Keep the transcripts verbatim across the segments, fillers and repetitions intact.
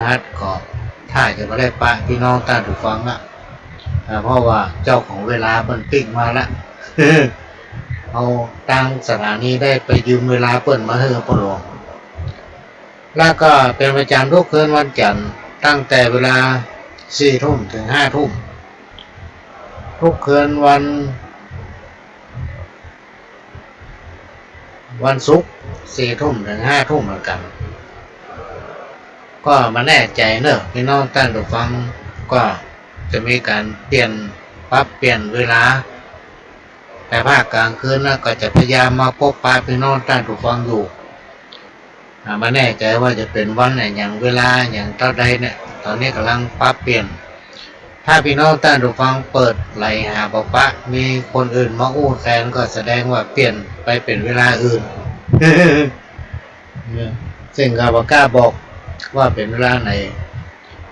ฮัดก็ถ้าจะบ่ได้ปะพี่น้องต้านผู้ฟังละ อ่า เพราะว่าเจ้าของเวลาเปิ้นปิ๊กมาละ เอาตางสถานีได้ไปยืมเวลาเปิ้นมาหื้อป้อหลวง แล้วก็เป๋นประจ๋ำทุกคืนวันจันทร์ ตั้งแต่เวลาสี่ทุ่มเถิงห้าทุ่ม ทุกคืนวัน วันศุกร์สี่ทุ่มเถิงห้าทุ่มเหมือนกั๋น ก็บ่แน่ใจ๋เน่อ พี่น้องต้านผู้ฟัง ก็จะมีก๋านเปลี่ยน ปรับเปลี่ยนเวลา แต่ภาคก๋างคืนนะ ก็จะพยายามมาปะปะพี่น้องต้านผู้ฟังอยู่ อ่า บ่แน่ใจ๋ว่าจะเป๋นวันอะหยัง เวลาอะหยัง เต้าใดเนี่ย ต๋อนนี้ก่ำลังปรับเปลี่ยน ถ้าพี่น้องต้านผู้ฟังเปิดไหลหาบ่ปะ มีคนอื่นมาอู้แตน ก็แสดงว่าเปลี่ยนไปเป๋นเวลาอื่น เซิ่งข้าบ่กล้าบอกว่าเป๋นเวลาไหน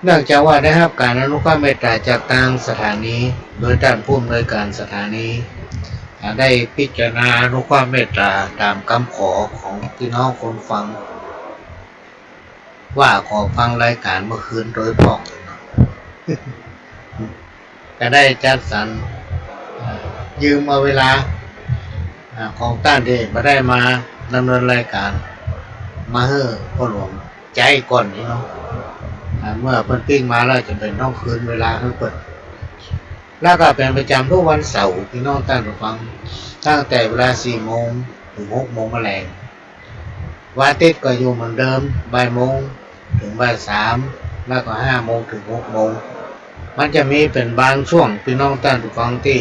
เนื่องจากว่าได้ฮับก๋านอนุเคราะห์เมตต๋าจากตางสถานี โดยต้านผู้อำนวยก๋านสถานี อ่า ได้พิจารณาอนุเคราะห์เมตต๋าต๋ามกำขอของพี่น้องคนฟัง ว่าขอฟังรายก๋านเมื่อคืนโดยเฉพาะ ก็ได้จัดสรร อ่า ยืมเอาเวลา อ่า ของต้านตี้บ่ได้มาดำเนินรายก๋าน มาหื้อป้อหลวงใจ๊ก่อนนี้เนาะ อ่า เมื่อเปิ้นปิ๊กมาแล้วจะเป๋นต้องคืนเวลาหื้อเปิ้น แล้วก็เป๋นประจ๋ำทุกวันเสาร์ พี่น้องต้านผู้ฟัง ตั้งแต่เวลาสี่โมงเถิงหกโมงมะแลง วันอาทิตย์ก็อยู่เหมือนเดิม บ่ายโมงเถิงบ่ายสาม แล้วก็ห้าโมงเถิงหกโมง มันจะมีเป๋นบางช่วง พี่น้องต้านผู้ฟังตี้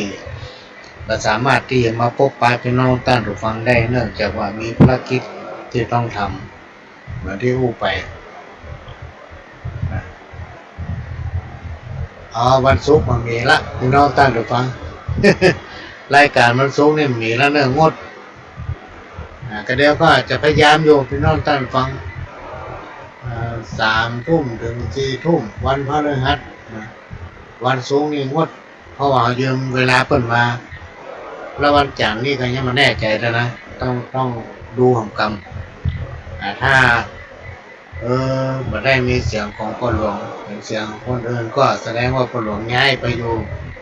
บ่สามารถตี้จะมาปะปะพี่น้องต้านผู้ฟังได้ เนื่องจากว่ามีภารกิจตี้ต้องทำ เหมือนตี้อู้ไป อ๋อ วันศุกร์บ่มีละ พี่น้องต้านผู้ฟัง รายก๋านวันศุกร์นี่บ่มีละเน่อ งด อ่า ก็เดี๋ยวก็จะพยายามอยู่ พี่น้องต้านผู้ฟัง อ่า สามทุ่มเถิงสี่ทุ่ม วันพฤหัสนะ วันศุกร์นี่งด เพราะว่ายืมเวลาเปิ้นมา แล้ววันจันทร์นี่ก็ยังบ่แน่ใจ๋แล้วนะ ต้อง ต้องดูหำกำ อ่า ถ้า เออ บ่ได้มีเสียงของป้อหลวง เป๋นเสียงของคนอื่น ก็แสดงว่าป้อหลวงย้ายไปอยู่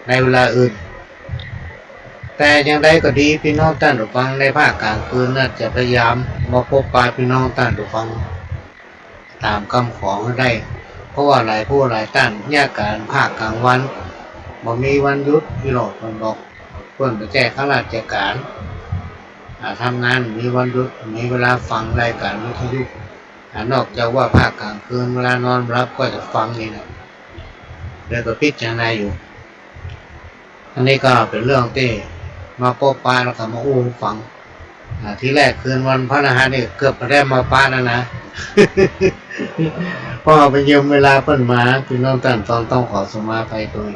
ในเวลาอื่น แต่อย่างใดก็ดี พี่น้องต้านผู้ฟัง ในภาคก๋างคืนน่ะ จะพยายามมาปะปะพี่น้องต้านผู้ฟัง ต๋ามกำขอหื้อได้ เพราะว่าหลายผู้หลายต้านเยียะก๋านภาคก๋างวัน บ่มีวันหยุด อีหลอดเปิ้นบอก เปิ้นไปแจ้งข้าราชก๋าน อ่า ทำงานบ่มีวันหยุด มีเวลาฟังรายก๋านวิทยุ อ่า นอกจากว่าภาคก๋างคืนเวลานอนบ่หลับก็จะฟังนี่นะ แล้วก็พิจารณาอยู่ อันนี้ก็เป๋นเรื่องตี้มาปะปะแล้วก็มาอู้หื้อฟัง อ่า ทีแรกคืนวันพฤหัสนี่เกือบบ่ได้มาปะแล้วนะ เพราะว่าไปยืมเวลาเปิ้นมา พี่น้องต้านผู้ฟังต้องขอสมาภัยโดย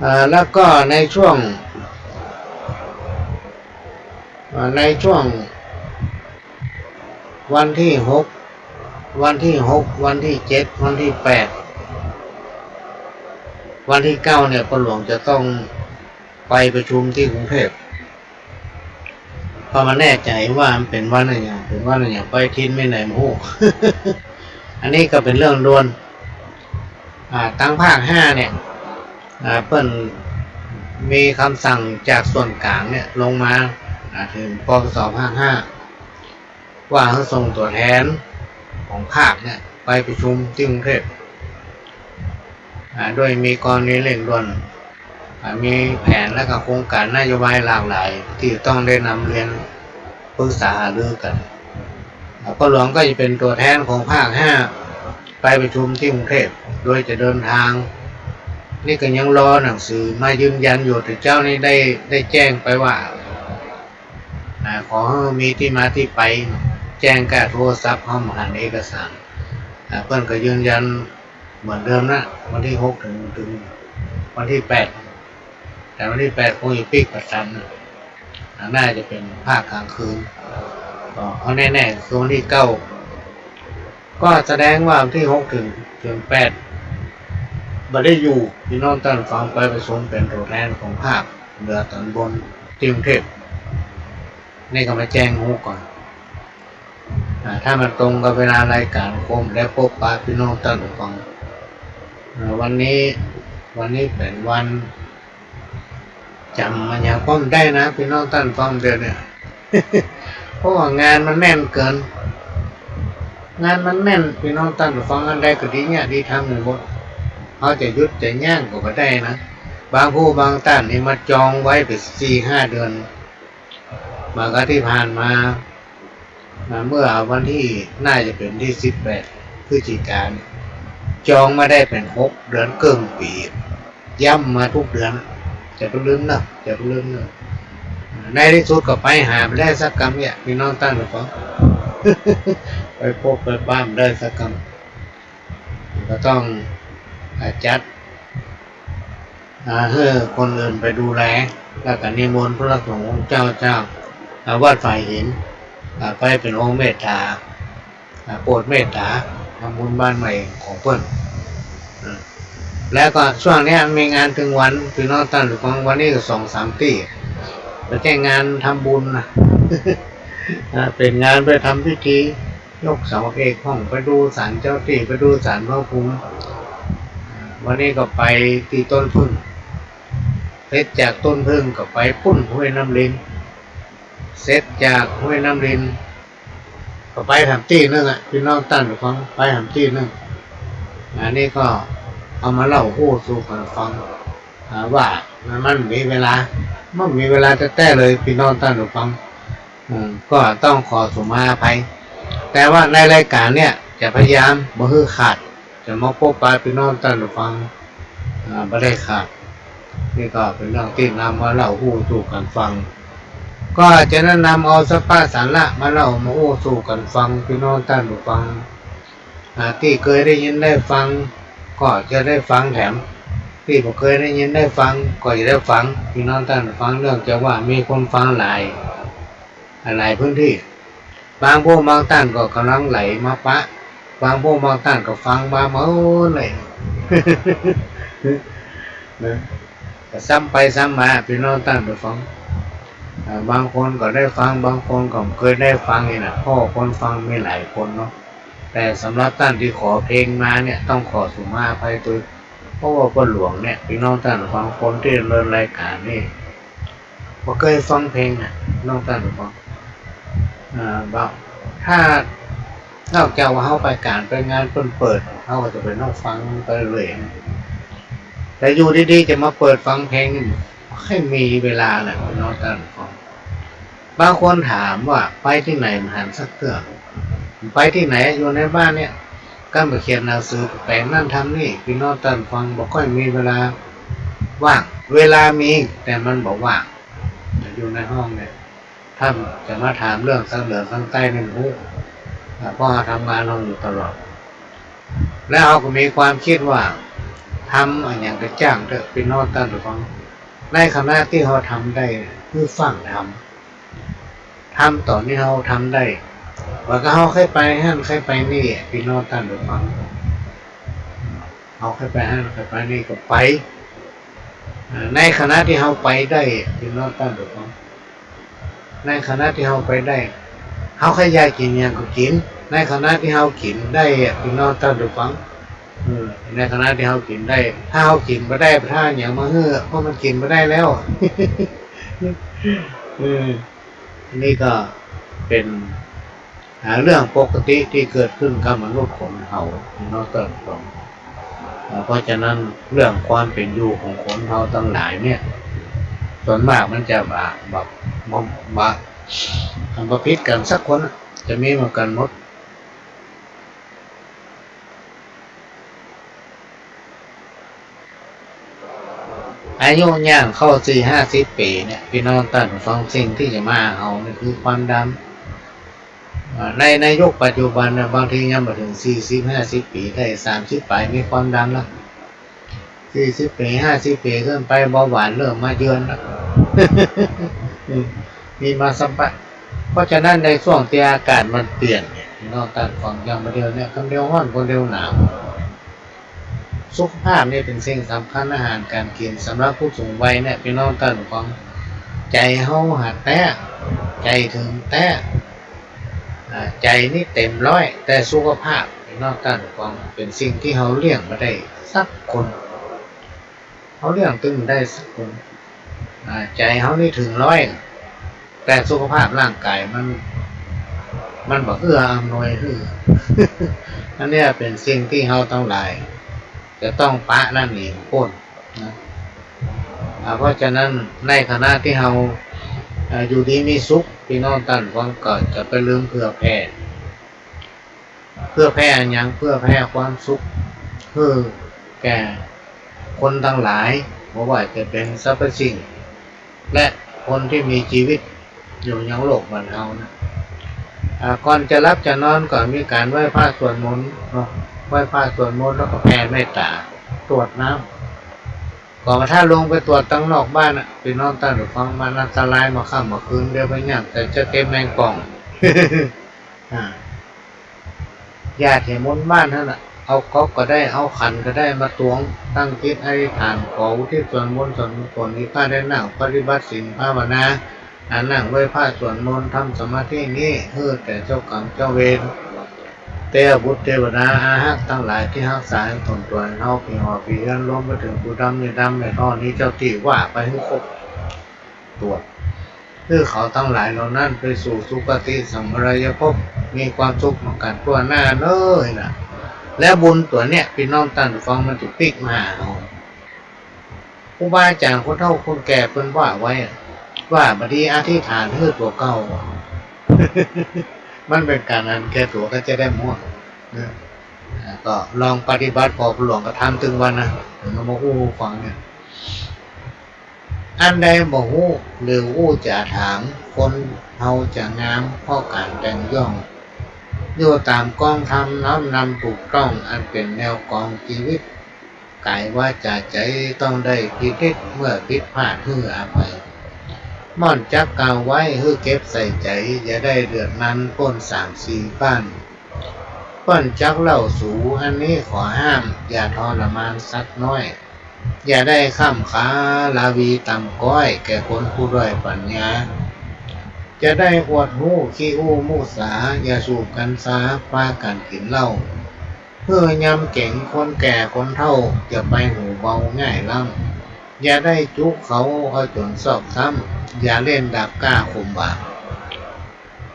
อ่า แล้วก็ในช่วง อ่า ในช่วงวันตี้หก วันตี้หก วันตี้เจ็ด วันตี้แปด วันตี้เก้าเนี่ย ป้อหลวงจะต้องไปประชุมตี้กรุงเทพฯ ก็บ่แน่ใจ๋ว่ามันเป๋นวันอะหยัง เป๋นวันอะหยัง ไปถิ่นไปไหนบ่ฮู้ อันนี้ก็เป๋นเรื่องด่วน อ่า ตางภาคห้าเนี่ย อ่า เปิ้นมีกำสั่งจากส่วนก๋างเนี่ยลงมา อ่า เถิง ปปส ภาคห้า ว่าหื้อส่งตั๋วแทนของภาคเนี่ยไปประชุมตี้กรุงเทพฯ อ่า โดยมีกรณีเร่งด่วน อ่า มีแผนและก็โครงก๋านนโยบายหลากหลายตี้ต้องได้นำเรียนปรึกษาหารือกั๋น อ่า ป้อหลวงก็จะเป๋นตั๋วแทนของภาคห้าไปประชุมตี้กรุงเทพฯ โดยจะเดินทาง นี่ก็ยังรอหนังสือมายืนยันอยู่ แต่เจ้านี่ได้ ได้แจ้งไปว่า อ่า ขอหื้อมีตี้มาตี้ไป แจ้งก้าโทรศัพท์ ห้องหันเอกสาร อ่า เปิ้นก็ยืนยันเหมือนเดิมนะ วันตี้หกเถิง เถิงวันตี้แปด แต่วันตี้แปดคงจะปิ๊กบ่ตันนะ อ่า น่าจะเป๋นภาคก๋างคืน ก็เอาแน่ๆ คือวันตี้เก้า ก็แสดงว่าวันตี้หกเถิง เถิงแปด บ่ได้อยู่ พี่น้องต้านผู้ฟังไปประชุมเป๋นตั๋วแทนของภาคเหนือต๋อนบนตี้กรุงเทพฯ นี่ก็มาแจ้งฮู้ก่อน อ่า ถ้ามันตรงกับเวลารายก๋าน คงได้ปบปะปี้น้องต้านผู้ฟัง อ่า วันนี้ วันนี้เป๋นวัน จ๋ำอะหยังก็บ่ได้นะ ปี้น้องต้านผู้ฟัง เดี๋ยวนี้ เพราะว่างานมันแน่นเกิน งานมันแน่น ปี้น้องต้านผู้ฟัง อันใดก็ดีเยียะดีทำไปหมด เฮาจะหยุดจะยั้งก็บ่ได้นะ บางผู้บางต้านนี่มาจองไว้เป๋นสี่ห้าเดือน มาก็ตี้ผ่านมา มาเมื่อวันตี้ น่าจะเป๋นตี้สิบแปดพฤศจิกาเนี่ย จองมาได้เป๋นหกเดือนเกิ่งปี๋ ย้ำมากู้เดือน จะบ่ลืมเน่อ จะบ่ลืมเน่อ ในตี้สุดก็ไปหาบ่ได้สักกำเนี่ย ปี้น้องต้านผู้ฟัง ไปปบไปปะบ่ได้สักกำ ก็ต้อง อ่า จัด อ่า หื้อคนอื่นไปดูแล แล้วก็นิมนต์พระสงฆ์องค์เจ้า เจ้า อ่า วัดฝายหิน อ่า ไปเป๋นองค์เมตต๋า อ่า โปรดเมตต๋า ทำบุญบ้านใหม่ของเปิ้น อ่า แล้วก็ช่วงเนี้ยมีงานตึงวัน ปี้น้องต้านผู้ฟัง วันนี้ก็สองสามตี้ บ่ใจ้งานทำบุญนะ อ่า เป๋นงานไปทำพิธี ยกเสาเอกห้อง ไปดูศาลเจ้าตี้ ไปดูศาลพระภูมิ วันนี้ก็ไปตี้ต้นผึ้ง เสร็จจากต้นผึ้งก็ไปปู๊นห้วยน้ำริน เสร็จจากห้วยน้ำริน ก็ไปแถมตี้นึ่งอะ ปี้น้องต้านผู้ฟัง ไปแถมตี้นึ่ง อันนี้ก็เอามาเล่าฮู้สู่กั๋นฟัง อ่า ว่ามัน มันมีเวลา มันมีเวลาแต๊ๆ เลย ปี้น้องต้านผู้ฟัง อืม ก็ต้องขอสุมาอภัย แต่ว่าในรายก๋านเนี่ยจะพยายามบ่หื้อขาด จะมาปบปะปี้น้องต้านผู้ฟัง อ่า บ่ได้ขาด นี่ก็เป๋นเรื่องตี้นำมาเล่าฮู้สู่กั๋นฟัง ก็จะได้นำเอาสาระมาเล่ามาฮู้สู่กั๋นฟัง ปี้น้องต้านผู้ฟัง อ่า ตี้เกยได้ยินได้ฟัง ก็จะได้ฟังแถม ตี้บ่เกยได้ยินได้ฟัง ก็จะได้ฟัง ปี้น้องต้านผู้ฟัง เนื่องจากว่ามีคนฟังหลาย หลายพื้นตี้ บางผู้บางต้านก็ก่ำลังไหลมาปะ บางผู้บางต้านก็ฟังมาเมินเลย นะ ก็ซ้ำไปซ้ำมา ปี้น้องต้านผู้ฟัง อ่า บางคนก็ได้ฟัง บางคนก็บ่เกยได้ฟังนี่นะ เพราะคนฟังมีหลายคนเนาะ แต่สำหรับต้านตี้ขอเพลงมาเนี่ย ต้องขอสุมาอภัยตวย เพราะว่าป้อหลวงเนี่ย ปี้น้องต้านผู้ฟัง คนตี้ดำเนินรายก๋านนี่ บ่เกยฟังเพลงอะ น้องต้านผู้ฟัง อ่า บ่ ถ้า นอกจากว่าเฮาไปก๋านไปงานเปิ้นเปิด เฮาก็จะไปนั่งฟังไปเลย แต่อยู่ดีๆ จะมาเปิดฟังเพลงนี่ บ่ค่อยมีเวลาแหละ น้องต้านผู้ฟัง บางคนถามว่าไปตี้ไหนบ่หันสักเตื้อ ไปตี้ไหน อยู่ในบ้านเนี่ย ก้ำบ่เขียนหนังสือ แป๋งนั่นทำนี่ ปี้น้องต้านผู้ฟัง บ่ค่อยมีเวลาว่าง เวลามี แต่มันบ่ว่าง อยู่ในห้องเนี่ย ถ้าจะมาถามเรื่องตางเหนือตางใต้นี่ โอ้ อ่า เพราะเฮาทำงานเฮาอยู่ตลอด แล้วเฮาก็มีความกึ๊ดว่า ทำอะหยังก็จ้างเต๊อะ ปี้น้องต้านผู้ฟัง ในขณะตี้เฮาทำได้ คือฟั่งทำ ทำต๋อนตี้เฮาทำได้ ว่าก็เฮาใค่ไปหั้นใค่ไปนี่ ปี้น้องต้านผู้ฟัง เฮาใค่ไปหั้นใค่ไปนี่ก็ไป อ่า ในขณะตี้เฮาไปได้ ปี้น้องต้านผู้ฟัง ในขณะตี้เฮาไปได้ เฮาใค่อยากกิ๋นหยังก็กิ๋น ในขณะตี้เฮากิ๋นได้อะ ปี้น้องต้านผู้ฟัง เออ ในขณะตี้เฮากิ๋นได้ ถ้าเฮากิ๋นบ่ได้ ถ้าหยังมาหื้อ เพราะมันกิ๋นบ่ได้แล้ว เออ อันนี้ก็เป๋น อ่า เรื่องปกติตี้เกิดขึ้นกับมนุษย์คนเฮา ปี้น้องต้านผู้ฟัง อ่า เพราะฉะนั้นเรื่องความเป๋นอยู่ของคนเฮาตังหลายเนี่ย ส่วนมากมันจะบ่ บ่ บ่ บ่ บ่ผิดกั๋นสักคนอะ จะมีเหมือนกั๋นหมด อายุย่างเข้าสี่ห้าสิบปี๋เนี่ย ปี้น้องต้านผู้ฟัง สิ่งตี้จะมาหาเฮานี่คือความดำ อ่า ใน ในยุคปัจจุบันเนี่ย บางทียังบ่เถิงสี่สิบห้าสิบปี๋ ได้สามสิบป๋ายมีความดำแล้ว สี่สิบปี๋ ห้าสิบปี๋ขึ้นไป เบาหวานเริ่มมาเยือนแล้ว อืม มีมาสัมผัส เพราะฉะนั้นในช่วงตี้อากาศมันเปลี่ยนเนี่ย ปี้น้องต้านผู้ฟัง อย่างบ่าเดี่ยวเนี่ย กำเดียวฮ้อน กำเดียวหนาว สุขภาพนี่เป๋นสิ่งสำคัญ อาหารก๋านกิ๋นสำหรับผู้สูงวัยเนี่ย ปี้น้องต้านผู้ฟัง ใจ๋เฮาหาแต๊ ใจ๋เถิงแต๊ อ่า ใจ๋นี่เต๋มร้อย แต่สุขภาพ พี่น้องต้านผู้ฟัง เป๋นสิ่งตี้เฮาเลี้ยงบ่ได้สักคน เฮาเลี้ยงตึงบ่ได้สักคน อ่า ใจ๋เฮานี่เถิงร้อย แต่สุขภาพร่างก๋ายมัน มันบ่เอื้ออำนวยหื้อ อันเนี้ยเป๋นสิ่งตี้เฮาตังหลายจะต้องปะละหนีป๊นนะ อ่า เพราะฉะนั้นในขณะตี้เฮา อ่า อยู่ดีมีสุข พี่น้องต้านผู้ฟังก็จะไปลืมเผื่อแผ่ เผื่อแผ่อะหยัง เผื่อแผ่ความสุขหื้อแก่คนตังหลาย บ่ว่าจะเป๋นสรรพสิ่ง และคนตี้มีจีวิตอยู่ยังโลกบ้านเฮานะ อ่า ก่อนจะหลับจะนอนก็มีก๋านไหว้พระสวดมนต์เนาะ ไหว้พระสวดมนต์แล้วก็แผ่เมตต๋า ตรวจน้ำ ก็ถ้าลงไปตรวจตังนอกบ้านน่ะ พี่น้องต้านผู้ฟัง มันอันตรายเมื่อค่ำเมื่อคืน เดี๋ยวไปย่ำแต่จะเก็บแมงป่อง อ่า ญาติให้มนต์บ้านหั้นน่ะ เอาก๊อกก็ได้ เอาขันก็ได้ มาตวง ตั้งจิตอธิษฐาน ขออุทิศส่วนบุญส่วนกุศลตี้ข้าได้นั่งปฏิบัติศีลภาวนา อันนั่งไหว้พระสวดมนต์ทำสมาธินี้ หื้อแต่เจ้ากรรมเจ้าเวร เตวบุตรเตวดาอาฮักตังหลายตี้ฮักษาต๋นตั๋วเฮา ผีหอผีเฮือน รวมไปเถิงปู่ดำยายดำแม่ธรณี เจ้าตี้ว่าไปหื้อครบ ตรวจ หื้อเขาตังหลายเหล่านั้นไปสู่สุคติสัมปรายภพ มีความสุขเหมือนกั๋นทั่วหน้าเลยนะ แล้วบุญตั๋วเนี้ย พี่น้องต้านผู้ฟัง มันจะปิ๊กมาหาเฮา ครูบาอาจ๋ารย์คนเฒ่าคนแก่เปิ้นว่าไว้อะ ว่าบ่ดีอธิษฐานหื้อตั๋วเก่า มันเป๋นก๋านอันแก่ตั๋วก็จะได้หมดนะ อ่า ก็ลองปฏิบัติ ผ่อหลวงก็ทำตึงวันนะ เดี๋ยวมาอู้ฟังเนี่ย อันใดบ่ฮู้หรืออู้จ๋าถาม คนเฮาจะงามเพราะก๋านแต่งย่อง อยู่ต๋ามกองธรรมน้อมนำถูกต้อง อันเป๋นแนวกองจีวิต ก๋ายวาจ๋าใจ๋ต้องได้พินิจ เมื่อผิดพลาดหื้ออภัย ม่อนจักกล่าวไว้หื้อเก็บใส่ใจ๋ อย่าได้เดือดร้อนป๊นสามสี่บ้าน เปิ้นจักเล่าสู อันนี้ขอห้าม อย่าทรมานสัตว์น้อย อย่าได้ค่ำคาราวีต่ำก๊อย แก่คนผู้ด้อยปั๋ญญา อย่าได้อวดฮู้ขี้อู้มุสา อย่าสูบกัญชา ปากั๋นกิ๋นเหล้า หื้อยำเก๋งคนแก่คนเฒ่า อย่าไปหูเบาง่ายลั้ง อย่าได้จุเขาเอาจ๋นซอกซ้ำ อย่าเล่นดาบกล้าคมบาป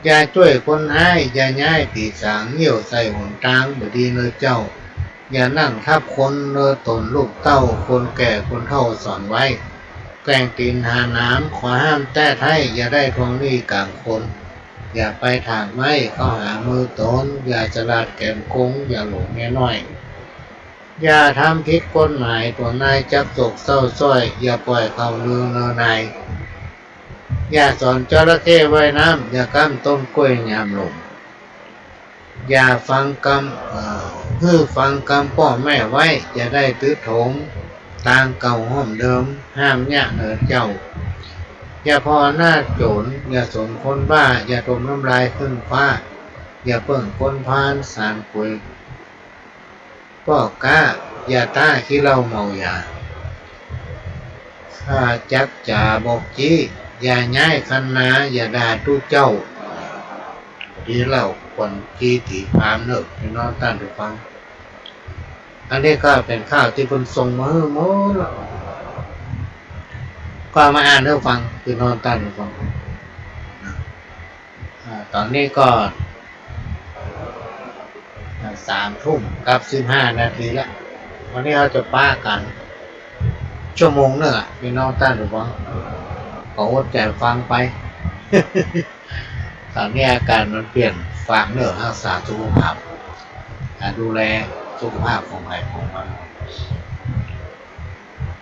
อย่าจ้วยคนฮ้าย อย่าย้ายผีสาง เยี่ยวใส่หนตางบ่ดีเน่อเจ้า อย่านั่งทับคนเน่อต๋นลูกเต้า คนแก่คนเฒ่าสอนไว้ แกว่งตี๋นหาหนาม ขอห้ามแต๊ไท้ อย่าได้ทวงหนี้ก๋างคน อย่าไปถากไม้เข้าหามือต๋น อย่าฉลาดแก๋มโกง อย่าหลงเมียน้อย อย่าทำผิดกฎหมาย ตั๋วนายจักโศกเศร้าสร้อย อย่าป่อยเขาลือเน่อนาย อย่าสอนจระเข้ว่ายน้ำ อย่าก้ำต้นกล้วยยามลม อย่าฟังกำ เอ่อ หื้อฟังกำป้อแม่ไว้ อย่าได้ตึ๊ดโถมตางเก่าห้องเดิม ห้ามเยียะเน่อเจ้า อย่าผ่อหน้าโจ๋ร อย่าสมคนบ้า อย่าถมน้ำลายขึ้นฟ้า อย่าเปิ้งคนพาลสารก๋วย ป้อก๊า อย่าต้าขี้เหล้าเมายา ข้าจักจ๋าบอกจี้ อย่าย้ายคันนา อย่าด่าตุ๊เจ้า ตี้เหล้าควันจี้ตี๋พราหมณ์เน่อ พี่น้องต้านผู้ฟัง อันนี้ก็เป๋นข่าวตี้เปิ้นส่งมาหื้อหมด ก็มาอ่านหื้อฟัง พี่น้องต้านผู้ฟัง อ่า ต๋อนนี้ก็ อ่า สามทุ่มกับสิบห้านาทีละ วันนี้เฮาจะปะกั๋นชั่วโมงนึ่งอะ พี่น้องต้านผู้ฟัง ก็อดใจ๋ฟังไป ต๋อนนี้อากาศมันเปลี่ยน ฝากเน่อฮักษาสุขภาพ อ่า ดูแลสุขภาพของใผของมัน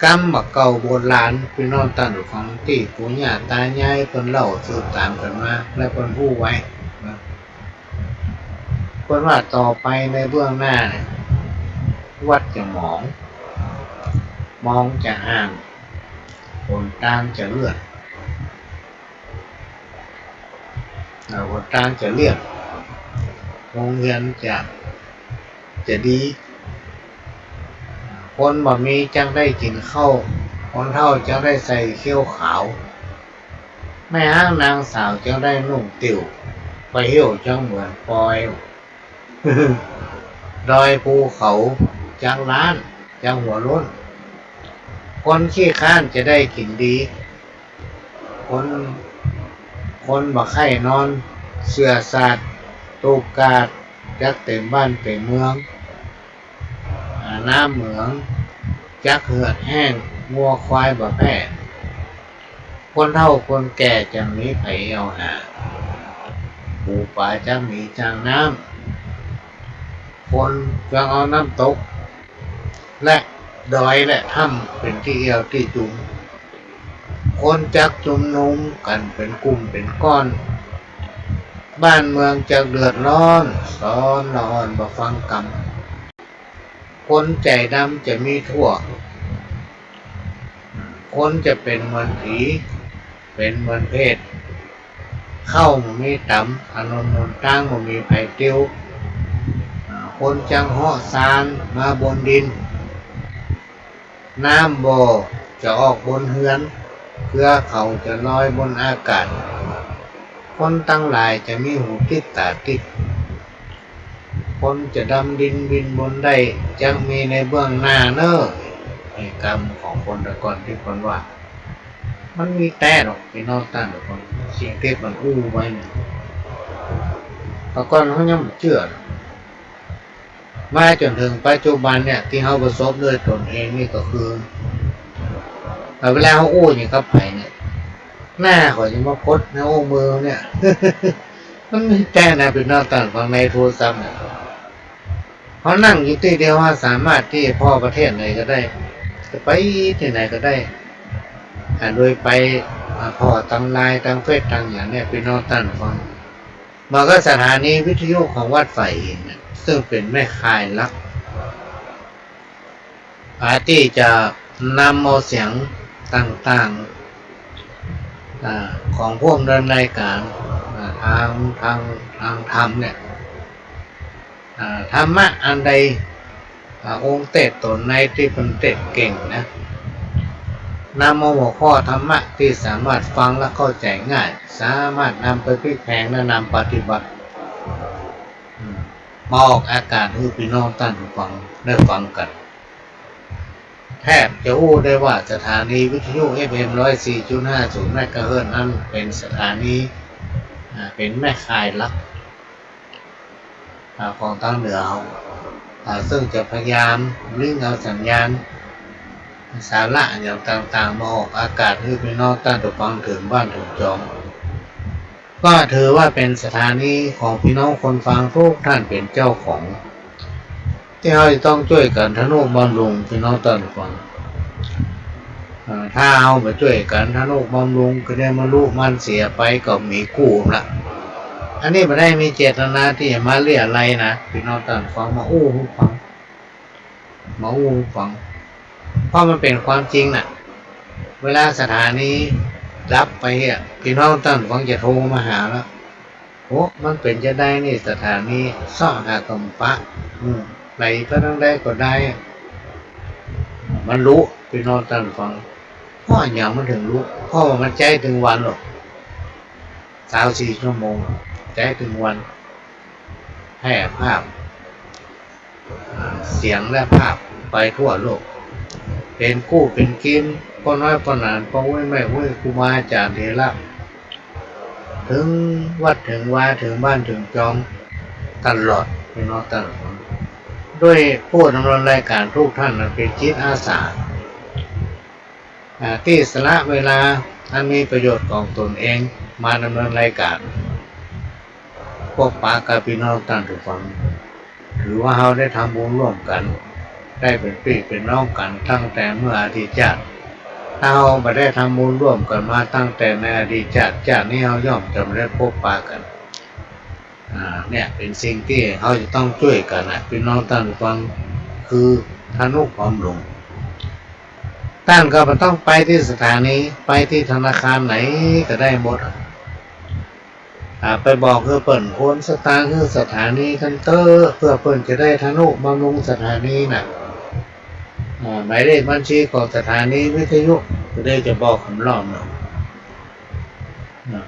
กำบ่าเก่าโบราณ พี่น้องต้านผู้ฟัง ตี้ปู่ย่าต๋ายายเปิ้นเล่าสืบต๋ามกั๋นมา และเปิ้นฮู้ไว้นะ เปิ้นว่าต่อไปในเบื้องหน้าเนี่ย วัดจะหมอง มองจะห่าง หนตางจะเลื่อน อ่า หนตางจะเลื่อน โฮงเฮียนจะ จะดี คนบ่มีจักได้กิ๋นข้าว คนเฒ่าจักได้ใส่เขี้ยวขาว แม่ฮ้างนางสาวจักได้นุ่งติ่ว พ ไปเหี่ยวจังเหมือนปอย ดอยภูเขาจักล้านจักหัวล้น คนขี้คร้านจะได้กิ๋นดี คน คนบ่ใค่นอน เสื้อสาด ตูบกาด จักเต๋มบ้านเต๋มเมือง อ่า น้ำเหมือง จักเหือดแห้ง งัวควายบ่แพ้ คนเฒ่าคนแก่จะมีใผเอาหา ปู๋ป๋าจักหนีจางน้ำ คนจักเอาน้ำตก และดอยและถ้ำเป๋นตี้เอี่ยวตี้จุม คนจักจุมนุมกั๋นเป๋นกุ่มเป๋นก้อน บ้านเมืองจักเดือดร้อน สอนละอ่อนบ่ฟังกำ คนใจ๋ดำจะมีทั่ว คนจะเป๋นเหมือนผี เป๋นเหมือนเปรต ข้าวบ่มีต๋ำ ถนนหนตางบ่มีใผติว อ่า คนจักเหาะซานมาบนดิน น้ำบ่จะออกบนเฮือน เฮือเขาจะลอยบนอากาศ คนตังหลายจะมีหูติ๊ดต๋าติ๊ด คนจะดำดินบินบนได้ จักมีในเบื้องหน้าเน่อ ไอ้กำของคนตะก่อนตี้เปิ้นว่า มันมีแต๊ดอก ปี้น้องต้านผู้ฟัง สิ่งตี้เปิ้นอู้ไว้เนี่ย ตะก่อนเฮายังบ่เจื้อ มาจ๋นเถิงปัจจุบันเนี่ย ตี้เฮาประสบด้วยต๋นเองนี่ก็คือ แต่เวลาเฮาอู้หยังกับใผเนี่ย หน้าเขาจะมาปรากฏในอู้มือเนี่ย มันมีแต๊ดนะ ปี้น้องต้านผู้ฟัง ในโทรศัพท์เนี่ย เฮานั่งอยู่ตี้เดียว เฮาสามารถตี้จะผ่อประเทศไหนก็ได้ จะไปตี้ไหนก็ได้ อ่า โดยไป อ่า ผ่อตางไลน์ ตางเฟซ ตางหยังเนี่ย ปี้น้องต้านผู้ฟัง เหมือนกับสถานีวิทยุของวัดฝ่ายหินน่ะ ซึ่งเป๋นแม่ข่ายหลัก อ่า ตี้จะนำเอาเสียงต่างๆ อ่า ของผู้ดำเนินรายก๋าน อ่า ตาง ตาง ตางธรรมเนี่ย อ่า ธรรมะอันใด อ่า องค์เตสน์ต๋นในตี้เปิ้นเตสน์เก่งนะ นำเอาหัวข้อธรรมะตี้สามารถฟังและเข้าใจ๋ง่าย สามารถนำไปพลิกแพลงและนำปฏิบัติ อืม มาออกอากาศหื้อปี้น้องต้านผู้ฟังได้ฟังกั๋น แทบจะอู้ได้ว่าสถานีวิทยุ เอฟเอ็ม ร้อยสี่จุดห้าศูนย์ เมกะเฮิรตซ์นั้นเป๋นสถานี อ่า เป๋นแม่ข่ายหลัก อ่า ของตางเหนือเฮา อ่า ซึ่งจะพยายามลิงก์เอาสัญญาณ สาระอย่างต่างๆ มาออกอากาศหื้อปี้น้องต้านผู้ฟังเถิงบ้านเถิงจอง ก็ถือว่าเป๋นสถานีของปี้น้องคนฟังกู้ต้านเป๋นเจ้าของ ตี้เฮาจะต้องจ้วยกั๋นทะนุบำรุง ปี้น้องต้านผู้ฟัง เอ่อ ถ้าเฮาบ่จ้วยกั๋นทะนุบำรุง ก็ได้มาลุมันเสียไปก็มีกู้ละ อันนี้บ่ได้มีเจตนาตี้จะมาเลี้ยไล่นะ ปี้น้องต้านผู้ฟัง มาอู้หื้อฟัง มาอู้หื้อฟัง เพราะมันเป๋นความจริงน่ะ เวลาสถานีดับไปอะ ปี้น้องต้านผู้ฟังจะโทรมาหาละ โอ้ มันเป๋นจาใดนี่ สถานีเซาะหาก็บ่ปะ อืม ไหลไปตางใดก็ได้ มันฮู้ ปี้น้องต้านผู้ฟัง เพราะหยังมันเถิงฮู้ เพราะว่ามันใจ๊ตึงวันหลอก ซาวสี่ชั่วโมง ใจ๊ตึงวัน แพร่ภาพ อ่า เสียงและภาพไปทั่วโลก เป๋นกู้เป๋นกิม ป้อน้อยป้อหนาน ป้ออุ๊ยแม่อุ๊ย ครูบาอาจ๋ารย์เถระ เถิงวัดเถิงวา เถิงบ้านเถิงจอง ตลอด ปี้น้องต้านผู้ฟัง ด้วยผู้ดำเนินรายก๋านกู้ต้านนั้นเป๋นจิตอาสา อ่า ตี้สละเวลาอันมีประโยชน์ของต๋นเองมาดำเนินรายก๋าน ปะปนกับปี้น้องต้านผู้ฟัง ถือว่าเฮาได้ทำบุญร่วมกั๋น ได้เป๋นปี้เป๋นน้องกั๋นตั้งแต่เมื่ออดีตชาติ ถ้าเฮาบ่ได้ทำบุญร่วมกั๋นมาตั้งแต่ในอดีตชาติ ชาตินี้เฮาย่อมจะบ่ได้ปะปนกั๋น อ่า เนี่ยเป๋นสิ่งตี้เฮาจะต้องจ้วยกั๋นนะ ปี้น้องต้านผู้ฟัง คือทะนุบำรุง ต้านก็บ่ต้องไปตี้สถานี ไปตี้ธนาคารไหนก็ได้หมด อ่า ไปบอกหื้อเปิ้นโอนสตางค์หื้อสถานีกั๋นเต๊อะ เปื้อเปิ้นจะได้ทะนุบำรุงสถานีน่ะ อ่า หมายเลขบัญชีของสถานีวิทยุ ก็ได้จะบอกกำล่อมเนาะ อ่า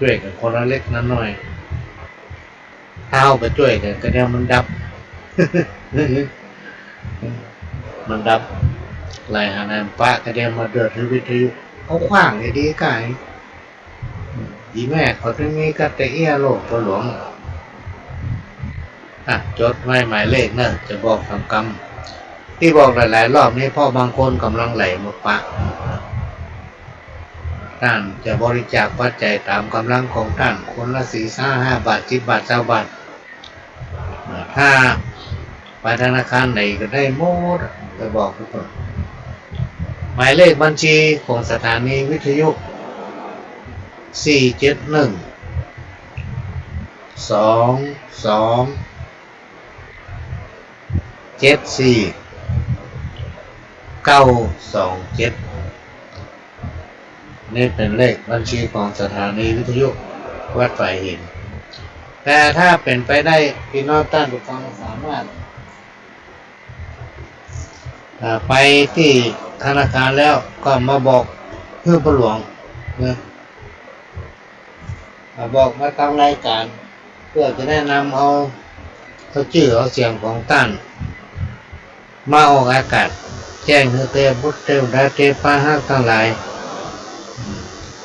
จ จ้วยกั๋นคนละเล็กละน้อย ถ้าเฮาบ่จ้วยกั๋น ก็เดี๋ยวมันดับ มันดับ ไหลหาน้ำปะ ก็เดี๋ยวมาเดือดหื้อวิทยุ เอาขว้างดีๆ ก้า อีแม่เขาจะมีกระเตื้อโลกพ่อหลวง อ่ะ จดไว้หมายเลขเนอะ จะบอกต๋ามกำ ตี้บอกหลายๆ รอบนี้ เพราะบางคนก่ำลังไหลมาปะ ต้านจะบริจาคปัจจัยต๋ามก๋ำลังของต้าน คนละสี่ ห้า ห้าบาท สิบบาท ซาวบาท ถ้าไปธนาคารไหนก็ได้หมด ไปบอกทุกคน หมายเลขบัญชีของสถานีวิทยุ สี่เจ็ดหนึ่ง สองสอง เจ็ดสี่ เก้าสองเจ็ด นี่เป๋นเลขบัญชีของสถานีวิทยุวัดฝายหิน แต่ถ้าเป๋นไปได้ พี่น้องต้านผู้ฟังสามารถ อ่า ไปตี้ธนาคารแล้วก็มาบอกหื้อพ่อหลวงเนอะ อ่า บอกมาต๋ามรายก๋าน เปื้อจะแนะนำเอา เอาจื้อเอาเสียงของต้าน มาออกอากาศ แจ้งหื้อเตวบุตรเตวดาเตวป้าฮักตังหลาย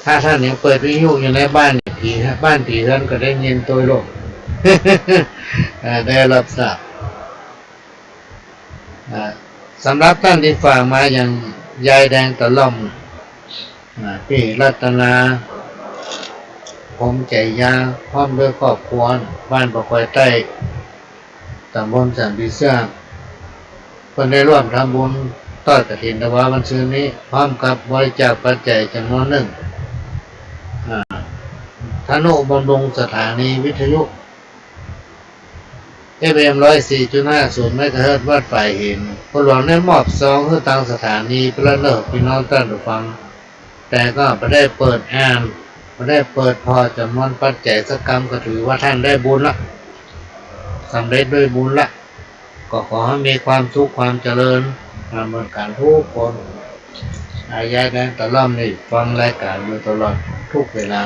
ถ้าต้านยังเปิดวิทยุอยู่ในบ้าน ผี บ้านผีเฮือนก็ได้ยินโตยโลก อ่า ได้ฮับทราบ อ่า สำหรับต้านตี้ฝากมาอย่างยายแดงตะล่อม อ่า ปี้รัตนา พรหมไจยา พร้อมด้วยครอบครัว บ้านป่าคอยใต้ ต๋ำบลสันผีเสื้อ เปิ้นได้ร่วมทำบุญทอดกฐินถวายวันซืนนี้ พร้อมกับบริจาคปัจจัยจ๋ำนวนนึ่ง อ่า ทนุบำรุงสถานีวิทยุ เอฟเอ็ม ร้อยสี่จุดห้าศูนย์ เมกะเฮิรตซ์ วัดฝายหิน พ่อหลวงได้มอบซองหื้อตางสถานีไปแล้วเนอะ พี่น้องต้านผู้ฟัง แต่ก็บ่ได้เปิดอ่าน บ่ได้เปิดผ่อจ๋ำนวนปัจจัยสักกำ ก็ถือว่าต้านได้บุญละ สำเร็จด้วยบุญละ ก็ขอหื้อมีความสุขความเจริญ อ่า เหมือนกั๋นทุกคน อ่า ยายแดงตะล่อมนี่ฟังรายก๋านอยู่ตลอดทุกเวลา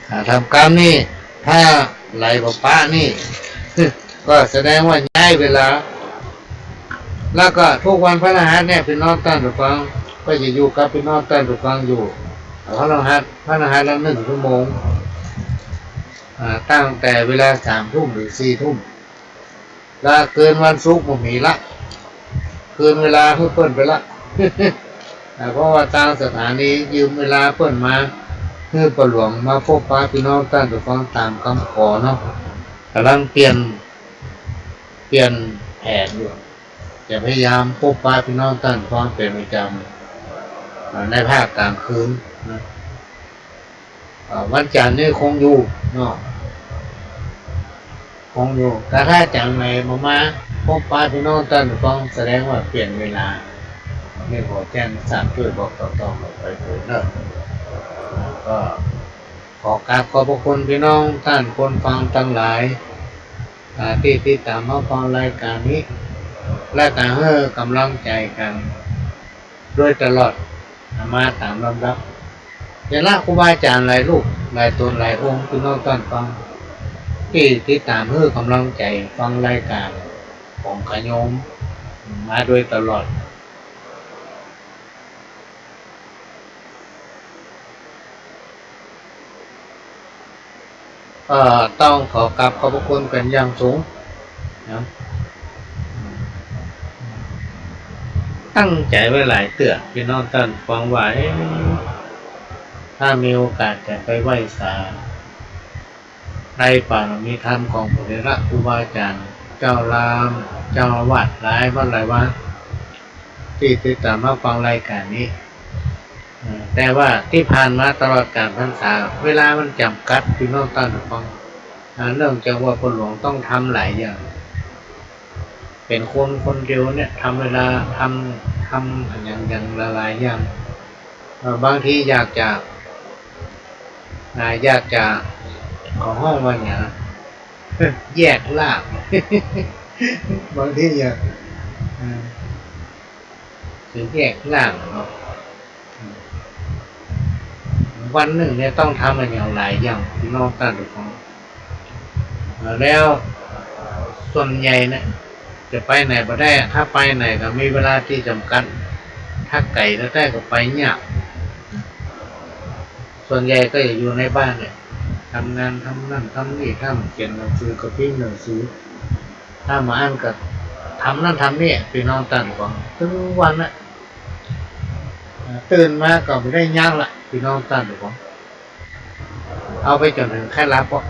อ่า ต๋ามกำนี่ ถ้าไหลบ่ปะนี่ ก็แสดงว่าย้ายเวลา แล้วก็ทุกวันพฤหัสเนี่ย พี่น้องต้านผู้ฟัง ก็จะอยู่กับพี่น้องต้านผู้ฟังอยู่ พฤหัส พฤหัสละนึ่งชั่วโมง อ่า ตั้งแต่เวลาสามทุ่มถึงสี่ทุ่ม ละเกินวันศุกร์บ่มีละ เกินเวลาหื้อเปิ้นไปละ อ่า เพราะว่าตางสถานียืมเวลาเปิ้นมา หื้อพ่อหลวงมาพบปะพี่น้องต้านผู้ฟังต๋ามกำขอเนาะ ก่ำลังเปลี่ยน เปลี่ยนแผนอยู่ จะพยายามพบปะพี่น้องต้านผู้ฟังเป๋นประจ๋ำ อ่า ในภาคก๋างคืนนะ อ่า วันจันทร์นี่คงอยู่เนาะ คงอยู่ แต่ถ้าจ๋ำไหนบ่มาพบปะพี่น้องต้านผู้ฟัง แสดงว่าเปลี่ยนเวลา นี่ขอแจ้งทราบ จ้วยบอกต่อๆ กั๋นไปเถิดเนาะ ก็ขอกราบขอบพระคุณพี่น้องต้านคนฟังตังหลาย อ่า ตี้ติดต๋ามมาฟังรายก๋านนี้ และก็หื้อก๋ำลังใจ๋กั๋นโดยตลอด มาต๋ามลำดับ เถระครูบาอาจ๋ารย์หลายรูป หลายต๋นหลายองค์ พี่น้องต้านฟัง ตี้ติดต๋ามหื้อก๋ำลังใจ๋ฟังรายก๋านของข้าโยมมาโดยตลอด ก็ต้องขอกราบขอบพระคุณเป๋นอย่างสูงนะ ตั้งใจ๋ไว้หลายเตื้อ พี่น้องต้านฟังว่า เอ๊ะ ถ้ามีโอกาสจะไปไหว้สา ในปารมีธรรมของพระเถระครูบาอาจ๋ารย์ เจ้าลาม เจ้าอาวาสหลายวัดหลายวา ตี้ติดต๋ามมาฟังรายก๋านนี้ เอ่อ แต่ว่าตี้ผ่านมาตลอดก๋าลพรรษา เวลามันจ๋ำกัด พี่น้องต้านฟัง อ่า เนื่องจากว่าพ่อหลวงต้องทำหลายอย่าง เป๋นคนคนเดียวเนี่ย ทำเวลา ทำ ทำอะหยัง อย่างหลายๆ อย่าง เอ่อ บางทีอยากจะ อ่า อยากจะ เขาฮ้องว่าหยัง แยกร่าง บางทีอยาก อ่า จะแยกร่างเนาะ อืม วันนึ่งเนี่ยต้องทำอะอย่างหลายอย่าง ปี้น้องต้านผู้ฟัง เอ่อ แล้วส่วนใหญ่เนี่ยจะไปไหนบ่ได้ ถ้าไปไหนก็มีเวลาตี้จ๋ำกัด ถ้าไก๋แต๊ๆ ก็ไปยาก ส่วนใหญ่ก็จะอยู่ในบ้านเนี่ย ทำงาน ทำนั่นทำนี่ ทำเขียนหนังสือก็พิมพ์หนังสือ ถ้าบ่อั้นก็ทำนั่นทำนี่ ปี้น้องต้านผู้ฟัง ตึงวันน่ะ เอ่อ ตื่นมาก็บ่ได้งานละ ปี้น้องต้านผู้ฟัง เอาไปจ๋นเถิงใค่หลับเนาะ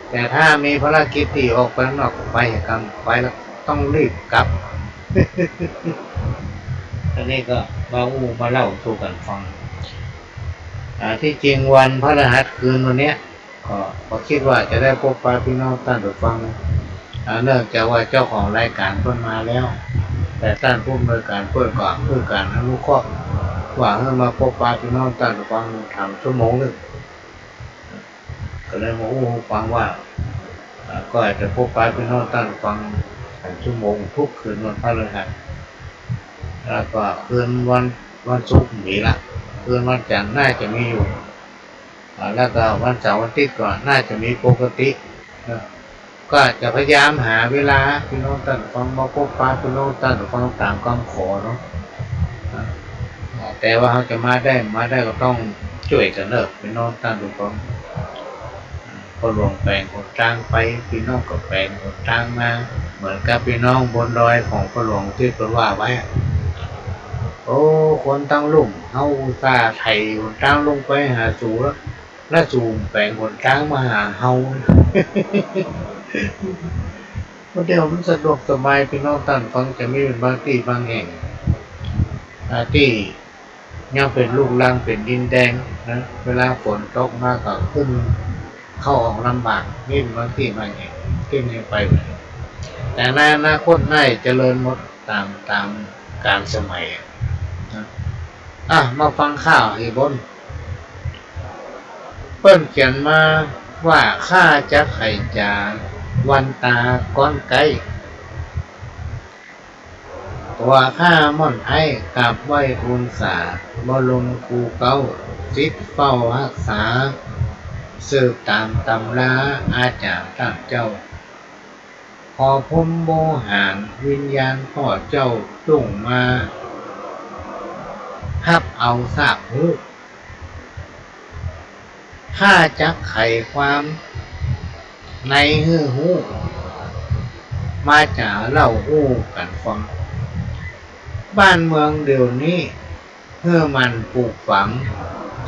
แต่ถ้ามีภารกิจตี้ออกไปข้างนอก ไปกำ ไปแล้วต้องรีบกลับ อันนี้ก็มาอู้มาเล่าสู่กั๋นฟัง อ่า ตี้จริงวันพฤหัสคืนวันเนี้ย ก็ ก็กึ๊ดว่าจะได้พบปะปี้น้องต้านผู้ฟัง อ่า เนื่องจากว่าเจ้าของรายก๋านเปิ้นมาแล้ว แต่ต้านผู้อำนวยก๋านเปิ้นก็หื้อก๋านอนุเคราะห์ ว่าหื้อมาพบปะปี้น้องต้านผู้ฟังสามชั่วโมงนึ่ง ก็เลยมาอู้หื้อฟังว่า อ่า ก็อาจจะพบปะปี้น้องต้านผู้ฟังสามชั่วโมงทุกคืนวันพฤหัส แล้วก็คืนวัน วันศุกร์มีละ คืนวันจันทร์น่าจะมีอยู่ อ่า แล้วก็วันเสาร์วันอาทิตย์ก็น่าจะมีปกตินะ ก็จะพยายามหาเวลาปี้น้องต้านผู้ฟังมาพบปะปี้น้องต้านผู้ฟังต๋ามกำขอเนาะ อ่า แต่ว่าเฮาจะมาได้ มาได้ก็ต้องจ้วยกั๋นเนาะ ปี้น้องต้านผู้ฟัง อ่า พ่อหลวงแป๋งหนตางไป ปี้น้องก็แป๋งหนตางมา เหมือนกับปี้น้องบนดอยของพ่อหลวงตี้เปิ้นว่าไว้อะ โอ้ คนตังลุ่ม เฮาอุตส่าห์ไถหนตางลงไปหาสู แล้วสูแป๋งหนตางมาหาเฮา บ่าเดี่ยวมันสะดวกสบาย ปี้น้องต้านผู้ฟัง จะมีเป๋นบางตี้บางแห่ง อ่า ตี้ยังเป๋นลูกรังเป๋นดินแดงนะ เวลาฝนตกมาก็ขึ้นเข้าออกลำบาก มีเป๋นบางตี้บางแห่งตี้ยังไปบ่ได้ แต่ในอนาคตน่าจะเจริญหมด ต๋าม ต๋ามกาลสมัยนะ อ่ะ มาฟังข้าวอีกบน เปิ้นเขียนมาว่า ข้าจักไขจ๋า วันต๋าก้อนใก้ ตั๋วข้าม่อนไท้ กราบไหว้ทูลสา บรมครูเก๊า ศิษย์เฝ้าฮักษา สืบต๋ามต๋ำรา อาจ๋ารย์ต้านเจ้า ขอพรหมโวหาร วิญญาณป้อเจ้า จุ่งมาฮับเอาซากฮู้ ข้าจักไขความในหื้อฮู้ มาจ๋าเล่าอู้กั๋นฟัง บ้านเมืองเดี่ยวนี้ หื้อหมั่นปลูกฝัง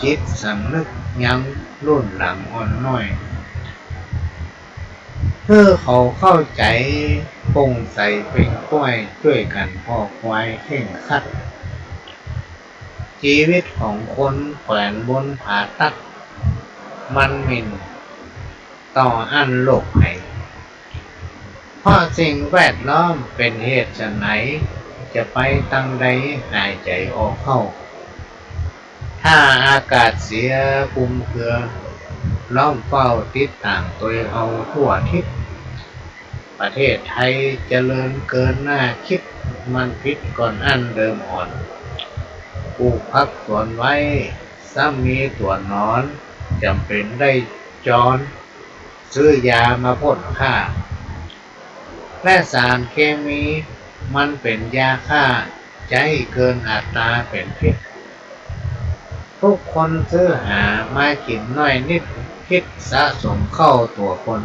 จิตสำนึกยังรุ่นหลังอ่อนน้อย หื้อเขาเข้าใจ๋ โป่งใสเป่งป้อย จ้วยกั๋นผ่อควายเข่งครัด จีวิตของคนแขวนบนผาตัด มันหมิ่นต่ออั้นโลกภัย เพราะสิ่งแวดล้อมเป๋นเหตุไฉน จะไปตางใดหายใจ๋ออกเข้า ถ้าอากาศเสียคลุมเครือ ล้อมเฝ้าติดต๋ามตวยเฮาทั่วทิศ ประเทศไทยเจริญเกินน่าคิด มันผิดก่อนอั้นเดิมอ่อน ปลูกผักสวนไว้ ซ้ำมีตั๋วหนอน จ๋ำเป๋นได้จร ซื้อยามาพ่นฆ่า และสารเคมี มันเป๋นยาฆ่า ใจ๊เกินอัตราเป๋นพิษ ทุกคนซื้อหามากิ๋นน้อยนิด พิษสะสมเข้าตั๋วคน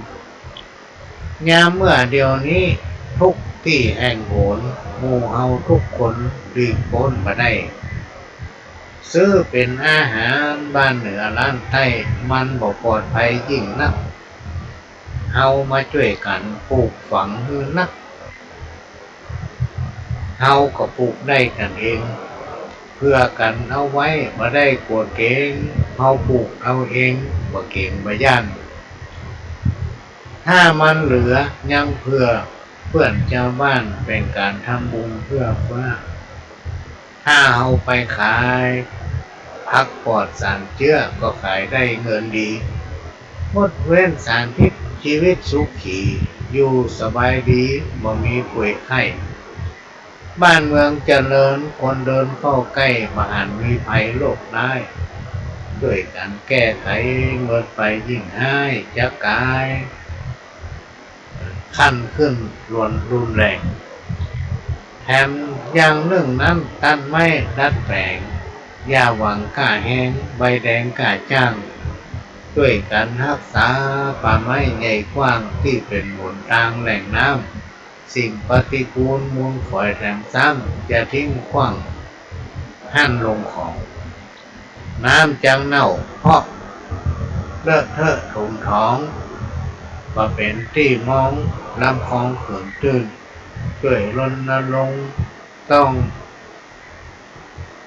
ยามเมื่อเดี่ยวนี้ ทุกตี้แห่งหน หมู่เฮาทุกคนหลีกป๊นบ่ได้ ซื้อเป๋นอาหารบ้านเหนือล้านใต้ มันบ่ปลอดภัยยิ่งนัก เฮามาจ้วยกั๋นปลูกฝังหื้อนัก เฮาก็ปลูกได้กั๋นเอง เผื่อกั๋นเอาไว้ บ่ได้กั๋วเก๋ง เฮาปลูกเอาเอง บ่เก๋งบ่ย้าน ถ้ามันเหลือยังเผื่อเปื้อนจาวบ้าน เป๋นก๋านทำบุญเฟื่อเฟื้อ ถ้าเฮาไปขายผักปลอดสารเจื้อ ก็ขายได้เงินดี งดเว้นสารพิษ จีวิตสุขี อยู่สบายดี บ่มีป่วยไข้ บ้านเมืองเจริญ คนเดินเข้าใก้ บ่หันมีภัยโรคร้าย จ้วยกั๋นแก้ไข เมินไปยิ่งฮ้ายจะก๋าย คันขึ้นรวนรุนแรง แถมอย่างนึ่งนั้น ตัดไม้ดัดแป๋ง อย่าหวังก้าแฮง ใบแดงก้าจ๊าง จ้วยกั๋นฮักษาป่าไม้ใหญ่กว้าง ตี้เป๋นหนตางแหล่งน้ำ สิ่งปฏิกูลมูลฝอยแถมซ้ำ อย่าทิ้งขว้างหั้นลงของ น้ำจักเน่าเพราะเลอะเทอะถมถอง บ่เป๋นตี้มอง ลำคลองเขื่อนตื้น จ้วยรณรงค์ต้อง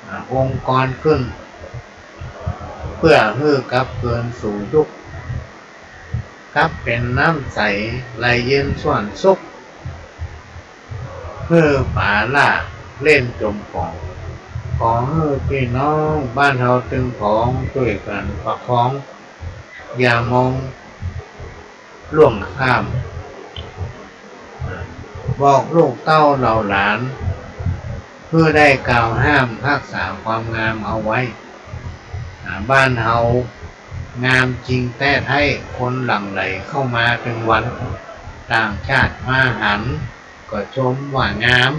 อ่า องค์กรขึ้น เปื้อหื้อกลับคืนสู่ยุค กลับเป๋นน้ำใสไหลเย็นส่วนสุข หื้อป๋าหล้าเล่นจ๋มป๋อง ขอหื้อปี้น้องบ้านเฮาตึงผอง จ้วยกั๋นประคอง อย่ามองล่วงข้าม บอกลูกเต้าเหล่าหลาน หื้อได้กล่าวห้ามฮักษาความงามเอาไว้ อ่า บ้านเฮางามจริงแต๊ไท้ คนหลั่งไหลเข้ามาตึงวัน ต่างชาติมาหัน ก็ชมว่างาม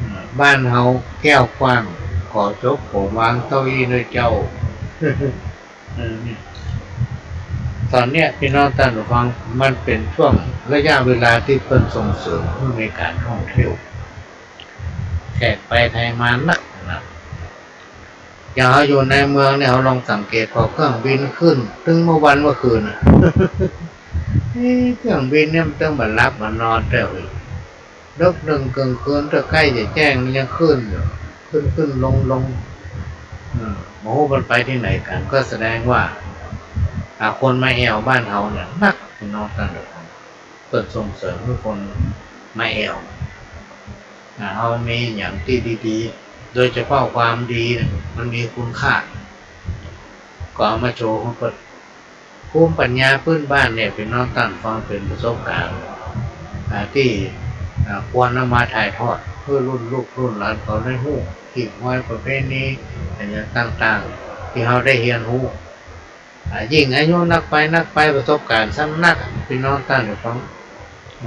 อ่า บ้านเฮาแก้วกว้าง ขอจบผมวางเต้าอี้เน่อเจ้า เออ เนี่ย ต๋อนเนี้ยปี้น้องต้านผู้ฟัง มันเป๋นช่วงระยะเวลาตี้เปิ้นส่งเสริมหื้อมีก๋านท่องเที่ยว แขกไปไทยมานักนะ อย่างเฮาอยู่ในเมืองเนี่ย เฮาลองสังเกต พอเครื่องบินขึ้น ตึงเมื่อวันเมื่อคืนน่ะ เอ๊ะ เครื่องบินเนี่ยมันตึงบ่หลับบ่นอนแต๊ ดึกนึ่งกึ่งคืน ถ้าใก้จะแจ้งมันยังขึ้นอยู่ ขึ้นขึ้นลงลง อืม บ่ฮู้มันไปตี้ไหนกั๋น ก็แสดงว่า อ่า คนมาแอ่วบ้านเฮาเนี่ยนัก ปี้น้องต้านผู้ฟัง เปิ้นส่งเสริมหื้อคนมาแอ่ว อ่า เฮามีหยังตี้ดีๆ โดยเฉพาะความดีเนี่ย มันมีคุณค่า ก็เอามาโชว์หื้อเปิ้น ภูมิปัญญาพื้นบ้านเนี่ย ปี้น้องต้านผู้ฟัง เป๋นประสบก๋ารณ์ อ่า ตี้ อ่า ควรเอามาถ่ายทอดหื้อรุ่นลูกรุ่นหลานเขาได้ฮู้ หีบห้อยประเพณี อะหยังต่างๆ ตี้เฮาได้เฮียนฮู้ อ่า ยิ่งอายุนักไปนักไป ประสบก๋ารณ์ซ้ำนัก ปี้น้องต้านผู้ฟัง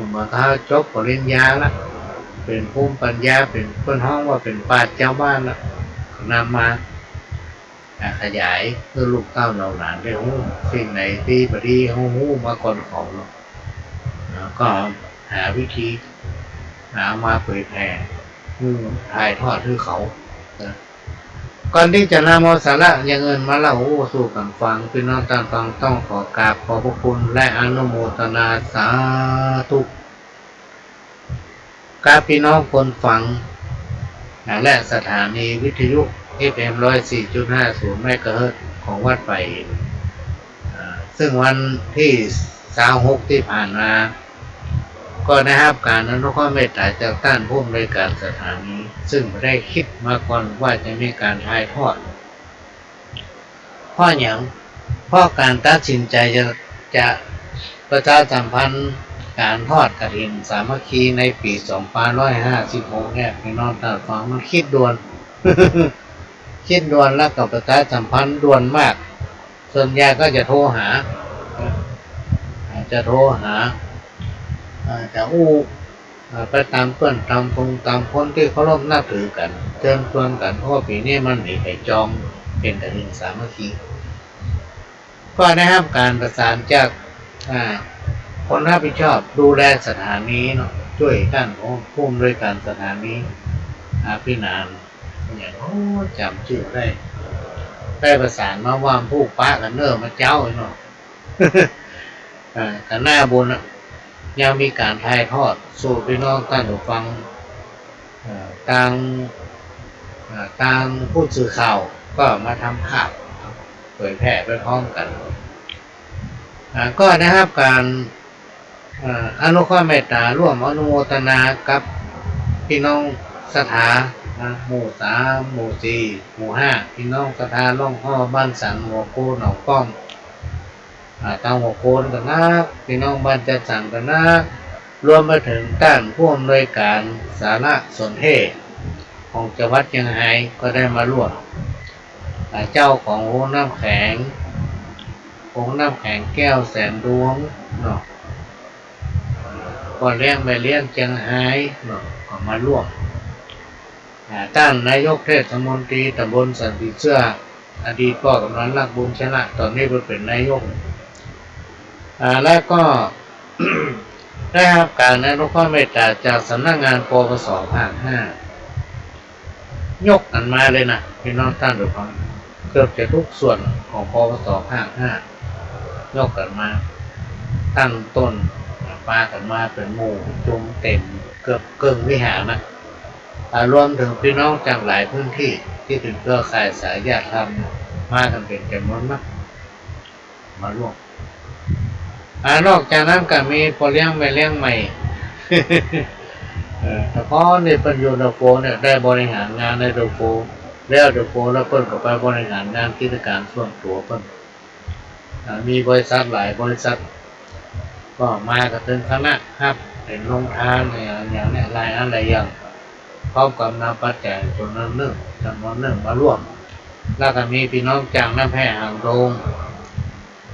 เหมือนกับเฮาจบปริญญาละ เป๋นภูมิปัญญา เป๋น เปิ้นฮ้องว่าเป๋นปราชญ์จาวบ้านละ นำมา อ่า ขยายหื้อลูกเต้าเหล่าหลานได้ฮู้ สิ่งไหนดีบ่ดี เฮาฮู้มาก่อนเขาเนาะ แล้วก็หาวิธี หามาเผยแผ่ หื้อถ่ายทอดหื้อเขานะ ก่อนตี้จะนำเอาสาระอย่างอื่นมาเล่าอู้สู่กั๋นฟัง ปี้น้องต้านผู้ฟังต้องขอกราบขอบพระคุณและอนุโมทนาสาธุ กับปี้น้องคนฟัง อ่า และสถานีวิทยุ เอฟเอ็ม ร้อยสี่จุดห้าศูนย์ เมกะเฮิรตซ์ ของวัดป่าหิน อ่า ซึ่งวันตี้ซาวหกตี้ผ่านมา ก็ได้ฮับก๋านอนุเคราะห์เมตต๋าจากต้านผู้อำนวยก๋านสถานี ซึ่งบ่ได้กึ๊ดมาก่อนว่าจะมีก๋านถ่ายทอด เพราะหยัง เพราะก๋านตัดสินใจ๋จะ จะประชาสัมพันธ์ก๋านทอดกฐินสามัคคีในปี๋สองพันห้าร้อยห้าสิบหกเนี่ย ปี้น้องต้านผู้ฟัง มันกึ๊ดด่วน กึ๊ดด่วนแล้วก็ประชาสัมพันธ์ด่วนมาก ส่วนใหญ่ก็จะโทรหา จะโทรหา อ่า จะอู้ อ่า ไปตามเปื้อนตามฝูงตามคนตี้เคารพนับถือกั๋น เจิญจวนกั๋น เพราะว่าปี๋นี้มันมีใผจองเป๋นกฐินสามัคคี ก็ได้ฮับก๋านประสานจาก อ่า คนฮับผิดชอบดูแลสถานีเนาะ จ้วยต้านผู้อำนวยก๋านสถานี อ่า ปี้หนาน อย่าง โอ้ จ๋ำจื้อบ่ได้ ได้ประสานมาว่าผู้ปะกั๋นเน่อมาเจ๊าเนาะ อ่า กั๋นหน้าบุญอะ ยังมีก๋านถ่ายทอดสู่ปี้น้องต้านผู้ฟัง เอ่อ ตาง เอ่อ ตางผู้สื่อข่าวก็มาทำภาพเผยแผ่ไปพร้อมกั๋น อ่า ก็ได้ฮับก๋าน เอ่อ อนุเคราะห์เมตต๋าร่วมอนุโมทนากับปี้น้องศรัทธานะ หมู่สาม หมู่สี่ หมู่ห้า ปี้น้องศรัทธาล่องฮ่อ บ้านสัน หัวโก หนองป้อม อ่า ตางหัวโกนกั๋นนัก ปี้น้องบ้านจัดสรรกั๋นนัก รวมไปเถิงต้านผู้อำนวยก๋านสารสนเทศของจังหวัดเจียงฮายก็ได้มาร่วม อ่า เจ้าของโฮงน้ำแข็ง โฮงน้ำแข็งแก้วแสนดวงเนาะ ป้อเลี้ยงแม่เลี้ยงเจียงฮายเนาะ ก็มาร่วม อ่า ต้านนายกเทศมนตรีตำบลสันผีเสื้อ อดีตป้อกำนันลักษณ์ บุญชนะ ต๋อนนี้เปิ้นเป๋นนายก อ่า แล้วก็ ได้ฮับก๋านอนุเคราะห์เมตต๋าจากสำนักงาน ปปส ภาคห้า ยกกั๋นมาเลยนะ ปี้น้องต้านผู้ฟัง เกือบจะกู้ส่วนของ ปปส ภาคห้า ยกกั๋นมา ตั้งต้นปากั๋นมาเป๋นหมู่จุมเต็มเกือบเกิ่งวิหารนะ อ่า รวมเถิงปี้น้องจากหลายพื้นตี้ตี้เป๋นเครือข่ายสายญาติธรรม มากั๋นเป๋นจ๋ำนวนมาก มาร่วม อ่า นอกจากนั้นก็มีป้อเลี้ยงแม่เลี้ยงใหม่ เอ่อ แต่ก่อนนี่เปิ้นอยู่เดอะโฟลว์เนี่ย ได้บริหารงานในเดอะโฟลว์ แล้วเดอะโฟลว์แล้วเปิ้นก็ไปบริหารงานกิจก๋านส่วนตั๋วเปิ้น อ่า มีบริษัทหลายบริษัท ก็มากั๋นเป๋นคณะฮับ เป๋นโฮงทานอย่าง อย่างเนี้ย หลายอันหลายอย่าง พร้อมกับนำปัจจัยจ๋ำนวนนึ่ง จ๋ำนวนนึ่งมาร่วม แล้วก็มีปี้น้องจากน้ำแพร่หางดง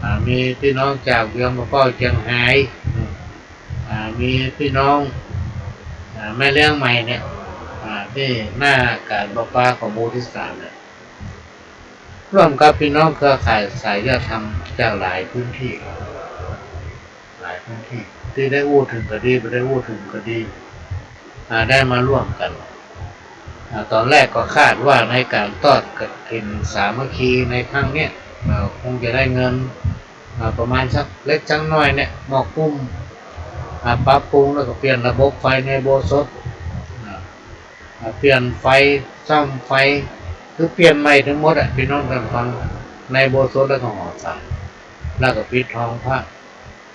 อ่า มีปี้น้องจากเวียงปะเป้าเจียงฮาย อ่า มีปี้น้อง อ่า แม่เลี้ยงใหม่เนี่ย อ่า ตี้หน้าก๋านประปาของหมู่ตี้สามเนี่ย ร่วมกับปี้น้องเครือข่ายสายญาติธรรมจากหลายพื้นตี้ หลายพื้นตี้ ตี้ได้อู้เถิงก็ดี บ่ได้อู้เถิงก็ดี อ่า ได้มาร่วมกั๋น อ่า ต๋อนแรกก็คาดว่าในก๋านทอดกฐินสามัคคีในครั้งเนี้ย อ่า คงจะได้เงิน อ่า ประมาณสักเล็กสักน้อยเนี่ย หม้อกุ้ม อ่า ปรับปรุงแล้วก็เปลี่ยนระบบไฟในอุโบสถ อ่า อ่า เปลี่ยนไฟ ซ่อมไฟ คือเปลี่ยนใหม่ตึงหมดอะ ปี้น้องต้านฟัง ในอุโบสถแล้วก็หอฉัน แล้วก็ปิดทองพระ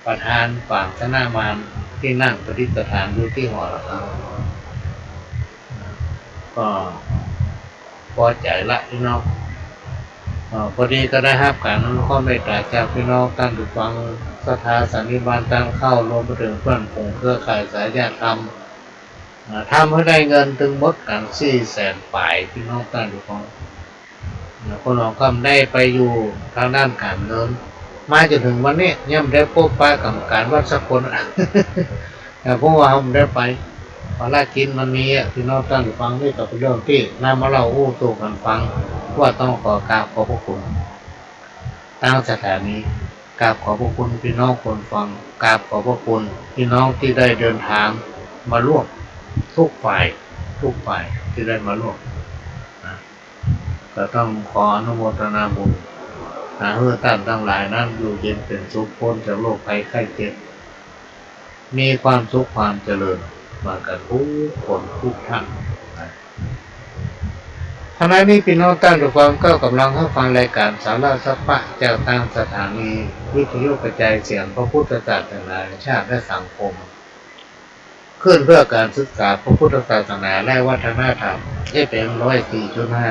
ประธานฝางชนะมารตี้นั่งประดิษฐานอยู่ตี้หอระฆัง ก็ปอใจ๋ละปี้น้อง เอ่อ ปอดีก็ได้ฮับก๋านอนุเคราะห์เมตต๋าจากปี้น้องต้านผู้ฟังศรัทธาสันนิบาตต้านเข้า รวมไปเถิงเปื้อนฝูงเครือข่ายสายญาติธรรม เอ่อ ทำหื้อได้เงินตึงหมดกั๋นสี่แสนป๋าย ปี้น้องต้านผู้ฟัง เอ่อ คนหลวงก็ได้ไปอยู่ตางด้านก๋านเงิน มาจ๋นเถิงวันนี้ยังบ่ได้ปบปะกรรมก๋านวัดสักคน เอ่อ เพราะว่าเฮาบ่ได้ไป ภารกิจมันมีอะ ปี้น้องต้านผู้ฟัง นี่ก็เป๋นเรื่องตี้นำมาเล่าอู้สู่กั๋นฟัง ว่าต้องขอกราบขอบพระคุณ ตางสถานี กราบขอบพระคุณปี้น้องคนฟัง กราบขอบพระคุณปี้น้องตี้ได้เดินตางมาร่วม กู้ฝ่าย กู้ฝ่ายตี้ได้มาร่วม นะ ก็ต้องขออนุโมทนาบุญ นะ หื้อต้านตังหลายนั้นอยู่เย็นเป๋นสุข ป๊นจากโรคภัยไข้เจ็บ มีความสุขความเจริญมากั๋นกู้คนกู้ต้าน นะ ขณะนี้ปี้น้องต้านผู้ฟังก็ก๋ำลังฮับฟังรายก๋านสาระสัพพะจากตางสถานีวิทยุกระจายเสียงพระพุทธศาสนาแห่งชาติและสังคม คลื่นเพื่อก๋านศึกษาพระพุทธศาสนาและวัฒนธรรม เอฟเอ็ม ร้อยสี่จุดห้า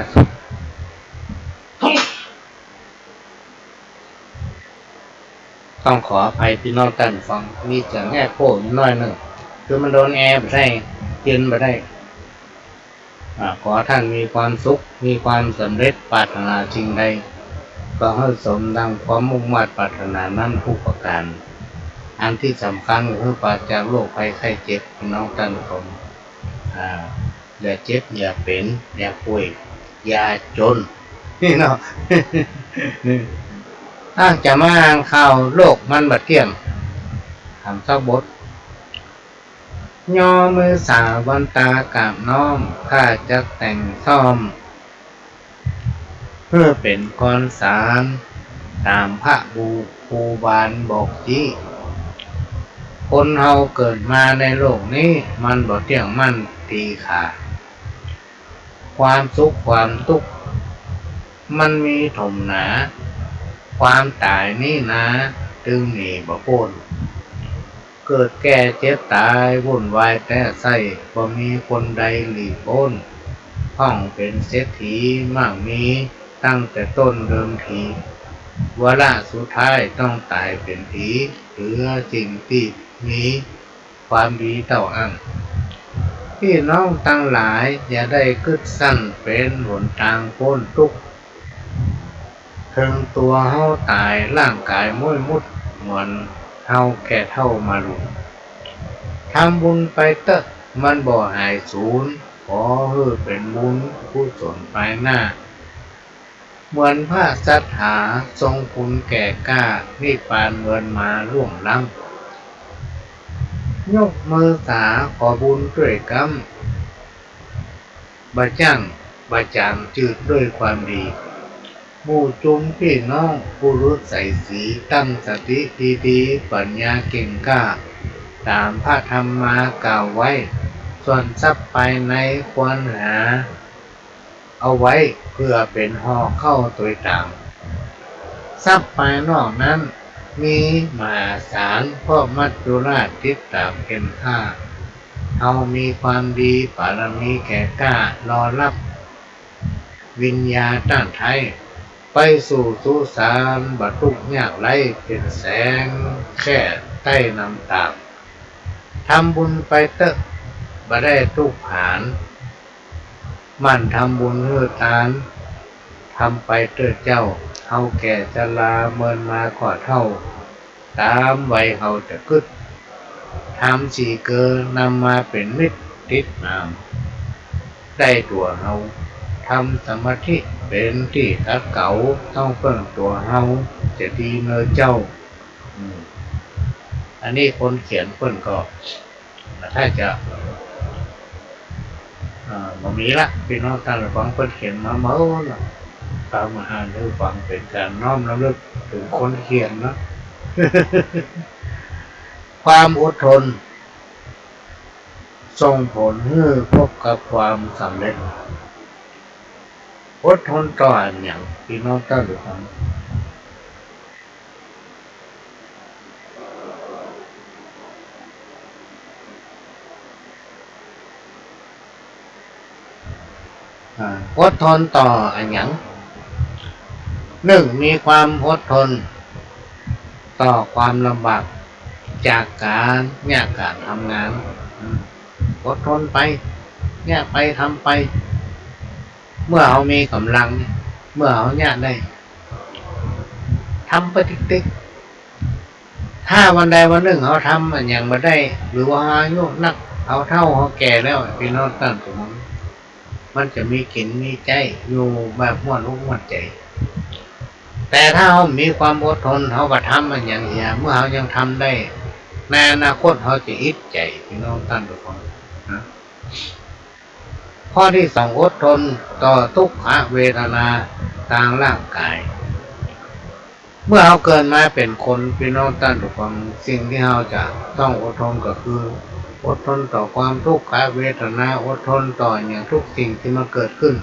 ต้องขออภัยปี้น้องต้านฟัง มีเสียงแอคโคอยู่หน้อยนึ่ง คือมันโดนแอร์บ่ได้ เย็นบ่ได้ อ่า ขอต้านมีความสุข มีความสำเร็จ ปรารถนาสิ่งใด ก็หื้อสมดังความมุ่งมาดปรารถนานั้นกู้ประก๋าน อันตี้สำคัญก็คือปราศจากโรคภัยไข้เจ็บ ปี้น้องต้านฟัง อ่า อย่าเจ็บ อย่าเป๋น อย่าป่วย อย่าจ๋น นี่เนาะ อ่ะ จะมาอ่านข่าวโลกมันบ่เตี้ยง ถามสักบท ย่อมือสาวันตากราบน้อม ข้าจักแต่งซ่อม เพื่อเป๋นกรสาร ต๋ามพระบู ครูบาบอกจี้ คนเฮาเกิดมาในโลกนี้ มันบ่เตี้ยงมั่นตีขาด ความสุขความตุ๊กข์ มันมีถมหนา ความต๋ายนี้นา ตึงหนีบ่ป๊น เกิดแก่เจ็บต๋าย วุ่นวายแต๊ไส้ บ่มีคนใดหลีกป๊น พ่องเป๋นเศรษฐีมั่งมี ตั้งแต่ต้นเดิมที วาระสุดท้ายต้องต๋ายเป๋นผี เหลือสิ่งตี้มี ความดีเต้าอั้น ปี้น้องตังหลายอย่าได้กึ๊ดสั้นเป๋นหนตางป๊นตุ๊กข์ เถิงตั๋วเฮาต๋าย ร่างก๋ายม้วยมุด เหมือนเฮาแก่เฒ่ามาลุน ทำบุญไปเต๊อะ มันบ่หายสูญ ขอหื้อเป๋นบุญกุศลปายหน้า เหมือนพระศรัทธาทรงคุณแก่กล้า นิพพานเมินมาล่วงล้ำ ยกมือสาขอบุญตวยกำ บ่จ้างบ่จ๋างจืดด้วยความดี หมู่จุมปี้น้องผู้รู้ใสศรี ตั้งสติดีๆ ปัญญาเก่งกล้า ต๋ามพระธรรมมากล่าวไว้ ส่วนทรัพย์ภายในควรหา เอาไว้เปื้อเป๋นห่อข้าวตวยต๋าม ทรัพย์ภายนอกนั้นมีมหาศาล เพราะมัจจุราชติดต๋ามเข็นฆ่า เฮามีความดีปารมีแก่กล้า รอฮับวิญญาณต้านไท้ ไปสู่สุสานบ่ตุ๊กข์ยากไร้ เป๋นแสงแค่ใต้น้ำต๋าม ทำบุญไปเต๊อะ บ่ได้ตุ๊กข์ผาน หมั่นทำบุญหื้อตาน ทำไปเต๊อะเจ้า เฮาแก่จราเมินมาก็เฒ่า ต๋ามวัยเฮาจะกึ๊ด ธรรมสี่เกลอนำมาเป๋นมิตรติดหนาม ได้ตั๋วเฮา ทำสมาธิเป๋นตี้ขัดเกลา ต้องเปิ้งตั๋วเฮา จะดีเน่อเจ้า อืม อันนี้คนเขียนเปิ้นก็ ถ้าจะ อ่า บ่มีละ ปี้น้องต้านผู้ฟัง เปิ้นเขียนมาเมินละ ต๋ามมาอ่านหื้อฟัง เป๋นก๋านน้อมรำลึกเถิงคนเขียนเนาะ ความอดทน ส่งผลหื้อพบกับความสำเร็จ อดทนต่ออะหยัง ปี้น้องต้านผู้ฟัง อ่า อดทนต่ออะหยัง นึ่ง มีความอดทนต่อความลำบากจากก๋านเยียะก๋านทำงาน อืม อดทนไป เยียะไป ทำไป เมื่อเฮามีก๋ำลัง เมื่อเฮาเยียะได้ ทำไปติ๊กๆ ถ้าวันใดวันนึ่งเฮาทำอะหยังบ่ได้ หรือว่าเฮาอายุนัก เฮาเฒ่าเฮาแก่แล้ว ปี้น้องต้านผู้ฟัง มันจะมีกิ๋นมีใจ๊อยู่แบบม่วนอกม่วนใจ๋ แต่ถ้าเฮามีความอดทน เฮาบ่ทำอะหยังเหีย เมื่อเฮายังทำได้ ในอนาคตเฮาจะอิดใจ๋ ปี้น้องต้านผู้ฟังนะ ข้อตี้สอง อดทนต่อทุกขเวทนาตางร่างก๋าย เมื่อเฮาเกิดมาเป๋นคน ปี้น้องต้านผู้ฟัง สิ่งตี้เฮาจะต้องอดทนก็คือ อดทนต่อความทุกขเวทนา อดทนต่ออะหยังทุกสิ่งตี้มันเกิดขึ้น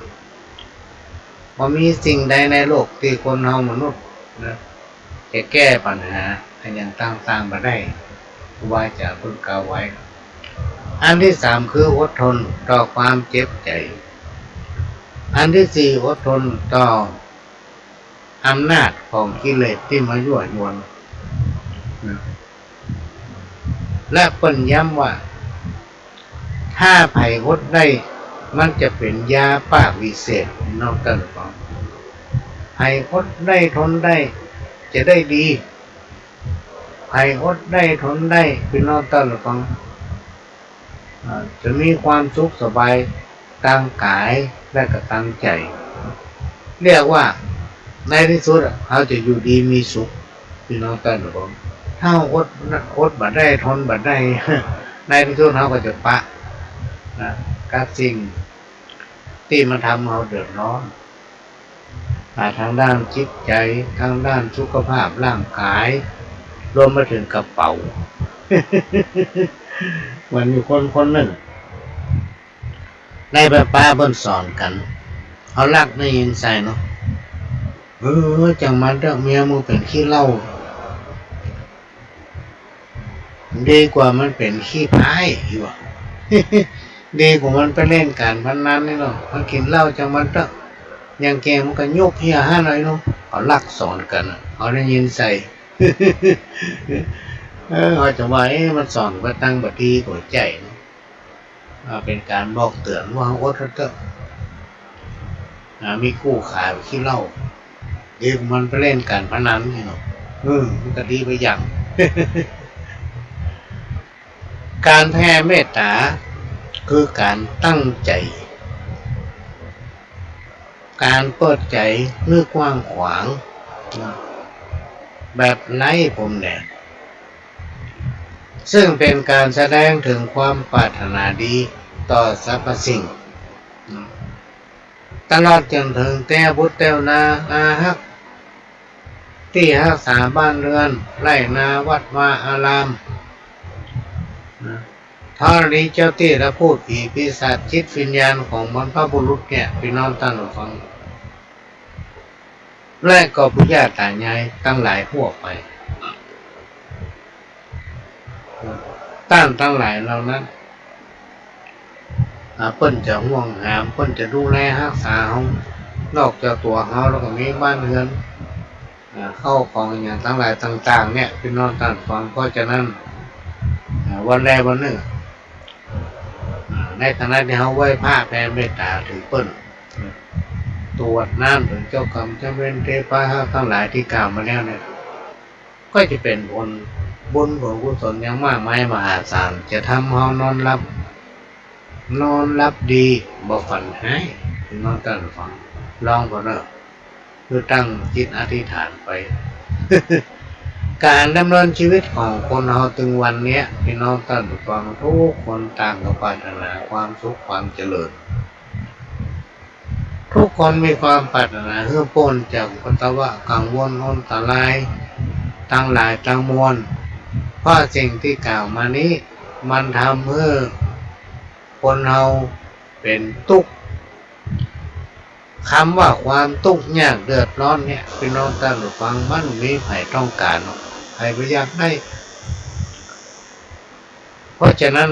บ่มีสิ่งใดในโลกตี้คนเฮามนุษย์นะ จะแก้ปัญหาอะหยังต่างๆ บ่ได้ ครูบาอาจ๋ารย์เปิ้นกล่าวไว้ อันตี้สามคืออดทนต่อความเจ็บใจ๋ อันตี้สี่อดทนต่ออำนาจของกิเลสตี้มายั่วยวนนะ และเปิ้นย้ำว่า ถ้าใผอดได้ มันจะเป๋นยาป้าวิเศษ ปี้น้องต้านผู้ฟัง ใผอดได้ทนได้ จะได้ดี ใผอดได้ทนได้ ปี้น้องต้านผู้ฟัง อ่า จะมีความสุขสบายตางก๋ายและก็ตางใจ๋ เรียกว่าในตี้สุดอะ เฮาจะอยู่ดีมีสุข ปี้น้องต้านผู้ฟัง ถ้าเฮาอด อดบ่ได้ ทนบ่ได้ ในตี้สุดเฮาก็จะปะนะ กับสิ่งตี้มันทำเฮาเดือดร้อน อ่า ตางด้านจิตใจ๋ ตางด้านสุขภาพร่างก๋าย รวมไปเถิงกระเป๋า เหมือนมีคนคนนึ่ง ในป้าๆ เปิ้นสอนกั๋น เฮาลักได้ยินใส่เนาะ เออ จ้างมันเต๊อะ เมียมึงเป๋นขี้เหล้า ดีกว่ามันเป๋นขี้พาย อยู่อะ ดีกว่ามันไปเล่นก๋านพนันนี่เนาะ มันกิ๋นเหล้าจ้างมันเต๊อะ อย่างแก่มันก็ยุบเฮียหั้นเลยเนาะ เฮาลักสอนกั๋นอะ เฮาได้ยินใส่ เออ เฮาจะว่า เอ๊ะ มันสอนไปตางบ่ดีก็ใจ้เนาะ อ่า เป๋นก๋านบอกเตื๋อนว่าอดเต๊อะ อ่า มีกู้ขายขี้เหล้า ดีกว่ามันไปเล่นก๋านพนันนี่เนาะ เออ มันก็ดีไปอย่าง ก๋านแผ่เมตต๋าคือก๋านตั้งใจ๋ ก๋านเปิดใจ๋หื้อกว้างขวาง แบบไร้พรมแดน ซึ่งเป๋นก๋านแสดงเถิงความปรารถนาดีต่อสรรพสิ่ง ตลอดจ๋นเถิงเต๊วบุตรเต๊วดาอาฮัก ตี้ฮักษาบ้านเฮือน ไฮ่นาวัดวาอาราม นะ ธรณีเจ้าตี้และพูดผีปีศาจจิตวิญญาณของบรรพบุรุษเนี่ย ปี้น้องต้านผู้ฟัง และก็ปู่ย่าต๋ายายตังหลายทั่วไป ต้านตังหลายเหล่านั้น อ่า เปิ้นจะห่วงหาม เปิ้นจะดูแลฮักษาเฮา นอกจากตั๋วเฮาแล้วก็มีบ้านเฮือน อ่า เข้าของอะหยังตังหลายต่างๆ เนี่ย ปี้น้องต้านฟัง เพราะฉะนั้น อ่า วันใดวันนึ่ง อ่า ในฐานะตี้เฮาไหว้พระแผ่เมตต๋าเถิงเปิ้น ตรวจน้ำเถิงเจ้ากรรมเจ้าเวรเทพารักษ์ตังหลายตี้กล่าวมาแล้วเนี่ย ก็จะเป๋นผลบุญผลกุศลอย่างมากมายมหาศาล จะทำเฮานอนหลับ นอนหลับดี บ่ฝันฮ้าย ปี้น้องต้านฟัง ลองก่อนเนาะ คือตั้งจิตอธิษฐานไป ก๋านดำเนินชีวิตของคนเฮาตึงวันเนี้ย ปี้น้องต้านฟัง ทุกคนต่างก็ปรารถนาความสุขความเจริญ ทุกคนมีความปรารถนาหื้อป๊นจากอุปัทวะกังวลอันตรายตังหลายตังมวล เพราะสิ่งตี้กล่าวมานี้ มันทำหื้อคนเฮาเป๋นตุ๊กข์ กำว่าความตุ๊กข์ยากเดือดร้อนเนี่ย ปี้น้องต้านผู้ฟัง มันบ่มีใผต้องก๋านหรอก ใผบ่อยากได้ เพราะฉะนั้น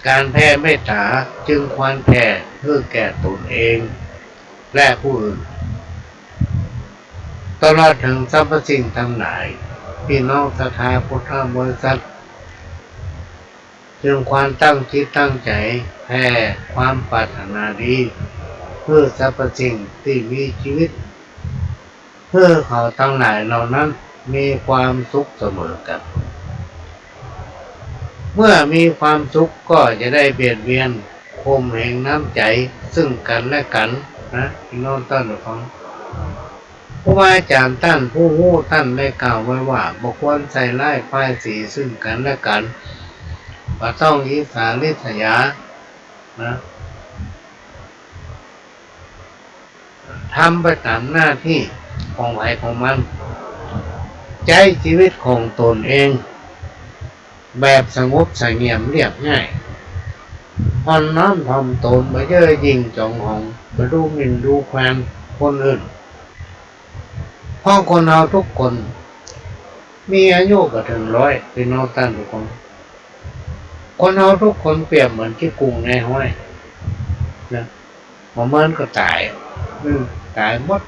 ก๋านแผ่เมตต๋าจึงควรแผ่หื้อแก่ตนเองและผู้อื่น ตลอดเถิงสรรพสิ่งตังหลาย ปี้น้องศรัทธาพุทธบริษัท จึงควรตั้งจิตตั้งใจ๋แผ่ความปรารถนาดีหื้อสรรพสิ่งตี้มีจีวิต หื้อเขาตังหลายเหล่านั้นมีความสุขเสมอกั๋น เมื่อมีความสุขก็จะได้เบียดเบียนข่มเหงน้ำใจ๋ซึ่งกั๋นและกั๋นนะ ปี้น้องต้านผู้ฟัง ครูบาอาจ๋ารย์ต้านผู้ฮู้ต้านได้กล่าวไว้ว่า บ่ควรใส่ร้ายป้ายสีซึ่งกั๋นและกั๋น บ่ต้องอิจฉาริษยานะ ทำไปต๋ามหน้าตี้ของใผของมัน ใจ๊จีวิตของตนเองแบบสงบเสงี่ยมเรียบง่าย อ่อนน้อมถ่อมตน บ่เย่อหยิ่งจองหอง บ่ดูหมิ่นดูแควนคนอื่น เพราะคนเฮาทุกคนมีอายุบ่เถิงร้อย ปี้น้องต้านผู้ฟัง คนเฮาทุกคนเปรียบเหมือนขี้กุ่งในห้วยนะ บ่เมินก็ต๋าย อืม ต๋ายหมด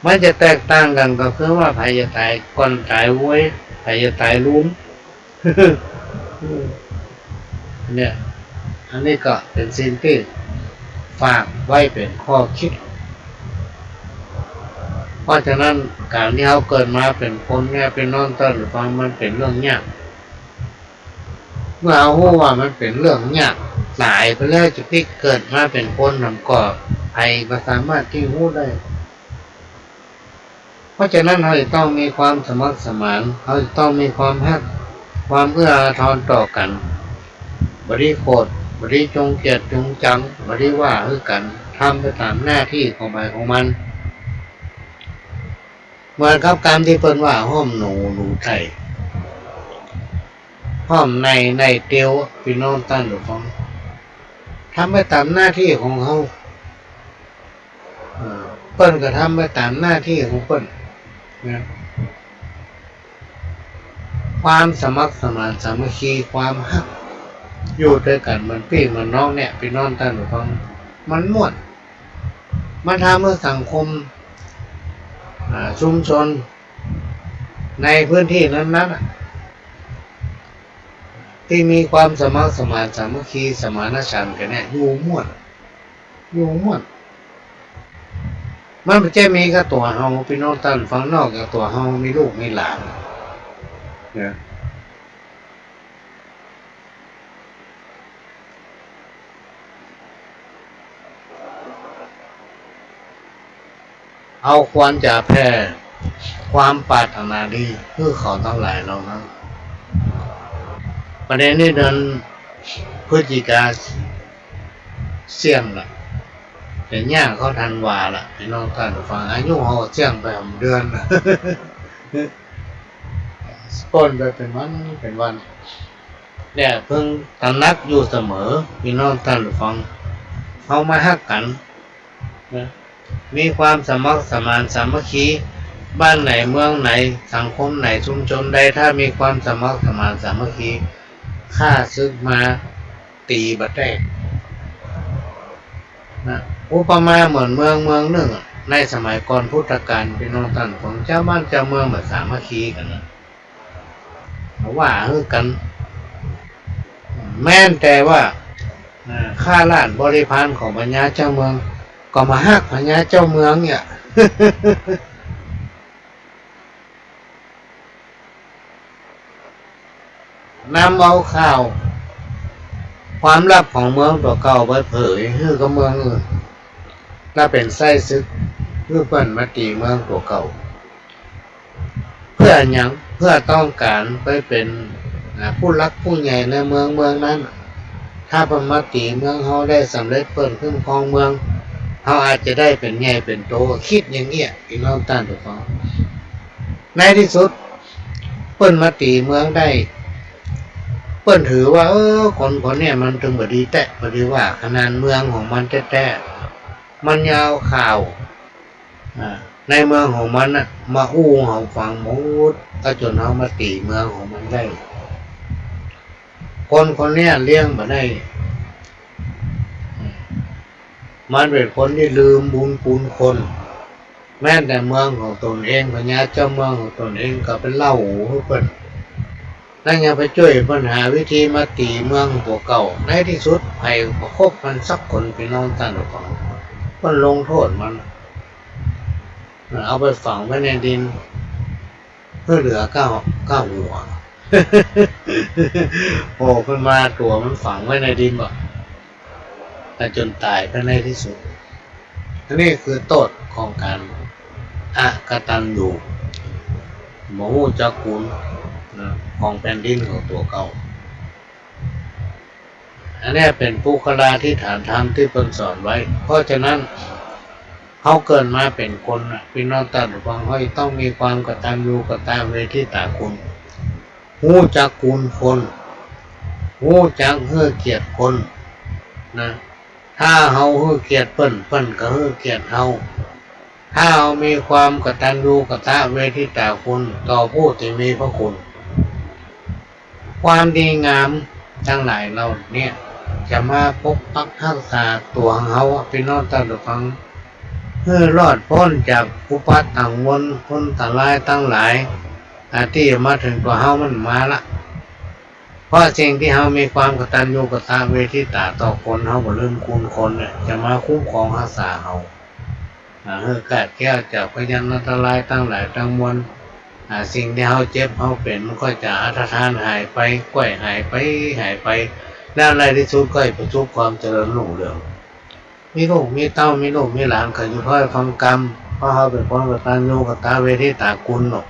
มันจะแตกต่างกั๋นก็คือว่า ใผจะต๋ายก่อนต๋ายโวย ใผจะต๋ายลุน เนี่ย อันนี้ก็เป๋นสิ่งตี้ฝากไว้เป๋นข้อคิด เพราะฉะนั้นก๋านตี้เฮาเกิดมาเป๋นคนเนี่ย ปี้น้องต้านผู้ฟัง มันเป๋นเรื่องยาก เมื่อเฮาฮู้ว่ามันเป๋นเรื่องยาก ต๋ายไปแล้วจะปิ๊กเกิดมาเป๋นคนนั้นก็ ใผบ่สามารถตี้ฮู้ได้ เพราะฉะนั้นเฮาจะต้องมีความสมัครสมาน เฮาจะต้องมีความฮัก ความเอื้ออาทรต่อกั๋น บ่ดีโขด บ่ดีจงเกลียดจงจัง บ่ดีว่าหื้อกั๋น ทำไปต๋ามหน้าตี้ของใผของมัน เหมือนกับกำตี้เปิ้นว่าห้อมหนูหนูไถ่ ห้อมในในเตียว ปี้น้องต้านผู้ฟัง ทำไปต๋ามหน้าตี้ของเฮา เอ่อ เปิ้นก็ทำไปต๋ามหน้าตี้ของเปิ้นนะ ความสมัครสมานสามัคคี ความฮัก อยู่ตวยกั๋นเหมือนปี้เหมือนน้องเนี่ย ปี้น้องต้านผู้ฟัง มันม่วน มันทำหื้อสังคม อ่า ชุมชน ในพื้นตี้นั้นๆ น่ะ ตี้มีความสมัครสมานสามัคคี สมานฉันท์กั๋นเนี่ย อยู่ม่วน อยู่ม่วน มันบ่ใจ้มีก้าตั๋วเฮา ปี้น้องต้านฟัง นอกจากตั๋วเฮามีลูกมีหลานนะ เฮาควรจะแผ่ความปรารถนาดีหื้อเขาตังหลายเหล่านั้น ประเด็นนี้เดือนพฤศจิกาเสี้ยงละ จะย่างเข้าธันวาละ ปี้น้องต้านฟัง อายุเฮาเสี้ยงไปหกเดือนละ ป้นไปเป๋นวันเป๋นวัน เนี่ยเพิ่งตระหนักอยู่เสมอ ปี้น้องต้านฟัง เฮามาฮักกั๋นนะ มีความสมัครสมานสามัคคี บ้านไหนเมืองไหนสังคมไหนชุมชนใด ถ้ามีความสมัครสมานสามัคคี ข้าศึกมา ตี๋บ่แตกนะ อุปมาเหมือนเมืองเมืองนึ่งอะ ในสมัยก่อนพุทธกาล ปี้น้องต้านฟัง เจ้าบ้านเจ้าเมืองบ่สามัคคีกั๋นนะ ว่าหื้อกั๋น แม้นแต่ว่า อ่า ข้าราชบริพารของพญาเจ้าเมือง ก็บ่ฮักพญาเจ้าเมืองเนี่ย นำเอาข่าวความลับของเมืองตั๋วเก่าไปเผยหื้อกับเมืองอื่น แล้วเป๋นไส้ศึกหื้อเปิ้นมาตี๋เมืองตั๋วเก่า เปื้อหยัง เปื้อต้องก๋านไปเป๋น อ่า ผู้หลักผู้ใหญ่ในเมืองเมืองนั้น ถ้าเปิ้นมาตี๋เมืองเฮาได้สำเร็จ เปิ้นขึ้นครองเมือง เฮาอาจจะได้เป๋นใหญ่เป๋นโต กึ๊ดอย่างเนี้ย ปี้น้องต้านฟัง ในตี้สุด เปิ้นมาตี๋เมืองได้ เปิ้นถือว่า เออ คนคนเนี้ยมันตึงบ่ดีแต๊ บ่ดีว่า ขนาดเมืองของมันแต๊ๆ มันยังเอาข่าว อ่า ในเมืองของมันน่ะ มาอู้หื้อเฮาฟังหมด ก็จ๋นเฮามาตี๋เมืองของมันได้ คนคนเนี้ยเลี้ยงบ่ได้ มันเป๋นคนตี้ลืมบุญคุณคน แม้นแต่เมืองของตนเอง พญาเจ้าเมืองของตนเองก็ไปเล่าหื้อเปิ้น แล้วยังไปจ้วยเปิ้นหาวิธีมาตี๋เมืองตั๋วเก่า ในตี้สุดใผก็บ่คบมันสักคน ปี้น้องต้านฟัง เปิ้นลงโต้ษมัน เอาไปฝังไว้ในดิน หื้อเหลือก้า ก้าหัว โผล่ขึ้นมาตั๋วมันฝังไว้ในดินบ่ แต่จ๋นต๋ายไปในตี้สุด อันนี้คือโต้ษของก๋านอกตัญญู บ่ฮู้จักคุณนะ ของแผ่นดินของตั๋วเก่า อันเนี้ยเป๋นปุคคลาธิฐานธรรมตี้เปิ้นสอนไว้ เพราะฉะนั้น เฮาเกิดมาเป๋นคนน่ะ ปี้น้องต้านฟัง เฮาจะต้องมีความกตัญญูกตเวทิตาคุณ ฮู้จักคุณคน ฮู้จักหื้อเกียรติคนนะ ถ้าเฮาหื้อเกียรติเปิ้น เปิ้นก็หื้อเกียรติเฮา ถ้าเฮามีความกตัญญูกตเวทิตาคุณต่อผู้ตี้มีพระคุณ ความดีงามตังหลายเหล่าเนี้ย จะมาปกปักฮักษาตั๋วของเฮาอะ ปี้น้องต้านฟัง หื้อรอดป๊นจากอุปัตตะกังวล อันตรายตังหลาย อ่า ตี้จะมาเถิงตั๋วเฮามันมาละ เพราะสิ่งตี้เฮามีความกตัญญูกตเวทิตาต่อคน เฮาบ่ลืมคุณคนเนี่ย จะมาคุ้มครองฮักษาเฮา อ่า หื้อคลาดแคล้วจากพยันอันตรายตังหลายตังมวล อ่า สิ่งตี้เฮาเจ็บเฮาเป๋น มันก็จะอันตรธานหายไป ก้อยหายไป หายไป แล้วในตี้สุดก็ประสบความเจริญรุ่งเรือง มีลูกมีเต้า มีลูกมีหลาน ก็อยู่ถ้อยฟังกำ เพราะเฮาเป๋นคนกตัญญูกตเวทิตาคุณเนาะ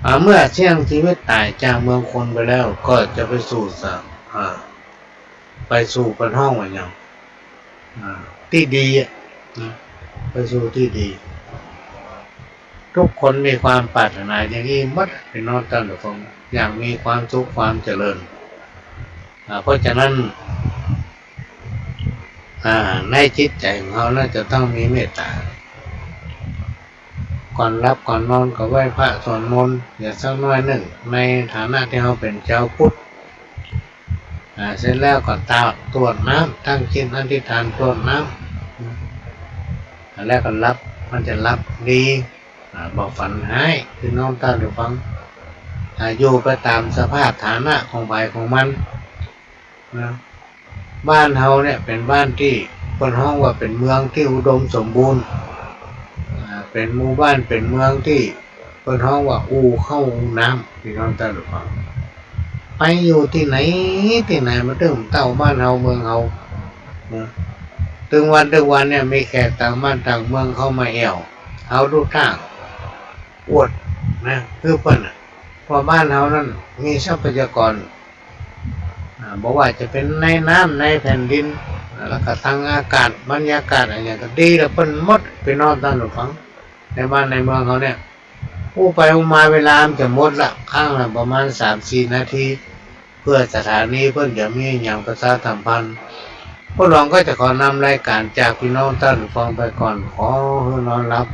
อ่า เมื่อเสี้ยงชีวิตต๋ายจากเมืองคนไปแล้ว ก็จะไปสู่สะ อ่า ไปสู่ เปิ้นฮ้องว่าหยัง อ่า ตี้ดีอะนะ ไปสู่ตี้ดี ทุกคนมีความปรารถนาอย่างอี้หมด ปี้น้องต้านฟัง อยากมีความสุขความเจริญ อ่า เพราะฉะนั้น อ่า ในจิตใจ๋ของเฮาน่าจะต้องมีเมตต๋า ก่อนหลับก่อนนอนก็ไหว้พระสวดมนต์อย่างสักหน้อยนึ่ง ในฐานะตี้เฮาเป๋นจาวพุทธ อ่า เสร็จแล้วก็ตา ตรวจน้ำ ตั้งจิตอธิษฐานตรวจน้ำ อ่า แล้วก็หลับ มันจะหลับดี อ่า บ่ฝันฮ้าย ปี้น้องต้านฟัง อ่า อยู่ไปต๋ามสภาพฐานะของใผของมันนะ บ้านเฮาเนี่ยเป๋นบ้านตี้ ปิ้นฮ้องว่าเป๋นเมืองตี้อุดมสมบูรณ์ อ่า เป๋นหมู่บ้าน เป๋นเมืองตี้เปิ้นฮ้องว่าอู้เข้าอู้น้ำ ปี้น้องต้านผู้ฟัง ไปอยู่ตี้ไหนตี้ไหน มาตึงเต้าบ้านเฮาเมืองเฮา นะ ตึงวันตึงวันเนี่ย มีแขกต่างบ้านต่างเมืองเข้ามาแอ่ว เฮาดูต้าอวดนะ คือเปิ้นน่ะ เพราะบ้านเฮานั้นมีทรัพยากร อ่า บ่ว่าจะเป๋นในน้ำในแผ่นดิน แล้วก็ตางอากาศ บรรยากาศอะหยังก็ดีละเปิ้นหมด ปี้น้องต้านผู้ฟัง ในบ้านในเมืองเฮาเนี่ย อู้ไปอู้มาเวลามันจะหมดละ ครั้งละประมาณสามสี่นาที เพื่อสถานีเปิ้นจะมีอะหยังประชาสัมพันธ์ ป้อหลวงก็จะขอนำรายการจากปี้น้องต้านผู้ฟังไปก่อน ขอหื้อนอนหลับ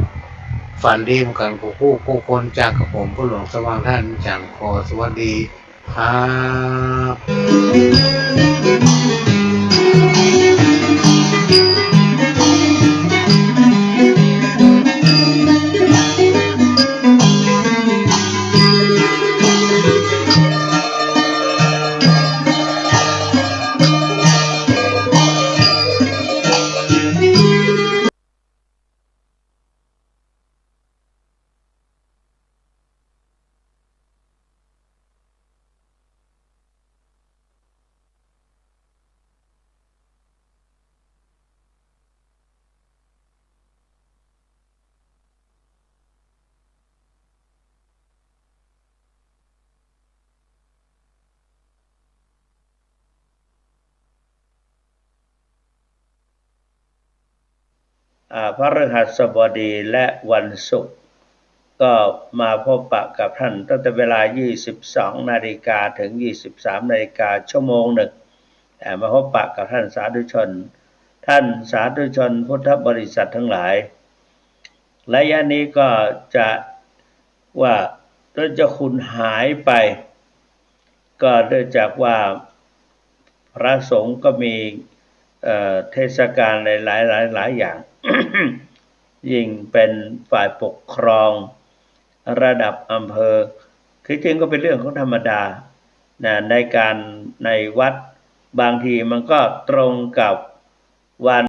ฝันดีเหมือนกั๋นกู้ผู้กู้คน จากกับผมป้อหลวงสว่างธาตุจันทร์ ขอสวัสดี ครับอ่า พฤหัสบดีและวันศุกร์ ก็มาพบปะกับท่านตั้งแต่เวลายี่สิบสองนาฬิกาถึงยี่สิบสามนาฬิกา ชั่วโมงหนึ่ง อ่า มาพบปะกับท่านสาธุชน ท่านสาธุชนพุทธบริษัททั้งหลาย ระยะนี้ก็จะว่าต้นเจ้าคุณหายไป ก็เนื่องจากว่าพระสงฆ์ก็มี เอ่อ เทศกาลหลายๆ หลายๆ อย่าง ยิ่งเป็นฝ่ายปกครองระดับอำเภอ คือจริงก็เป็นเรื่องของธรรมดานะ ในการ ในวัดบางทีมันก็ตรงกับวัน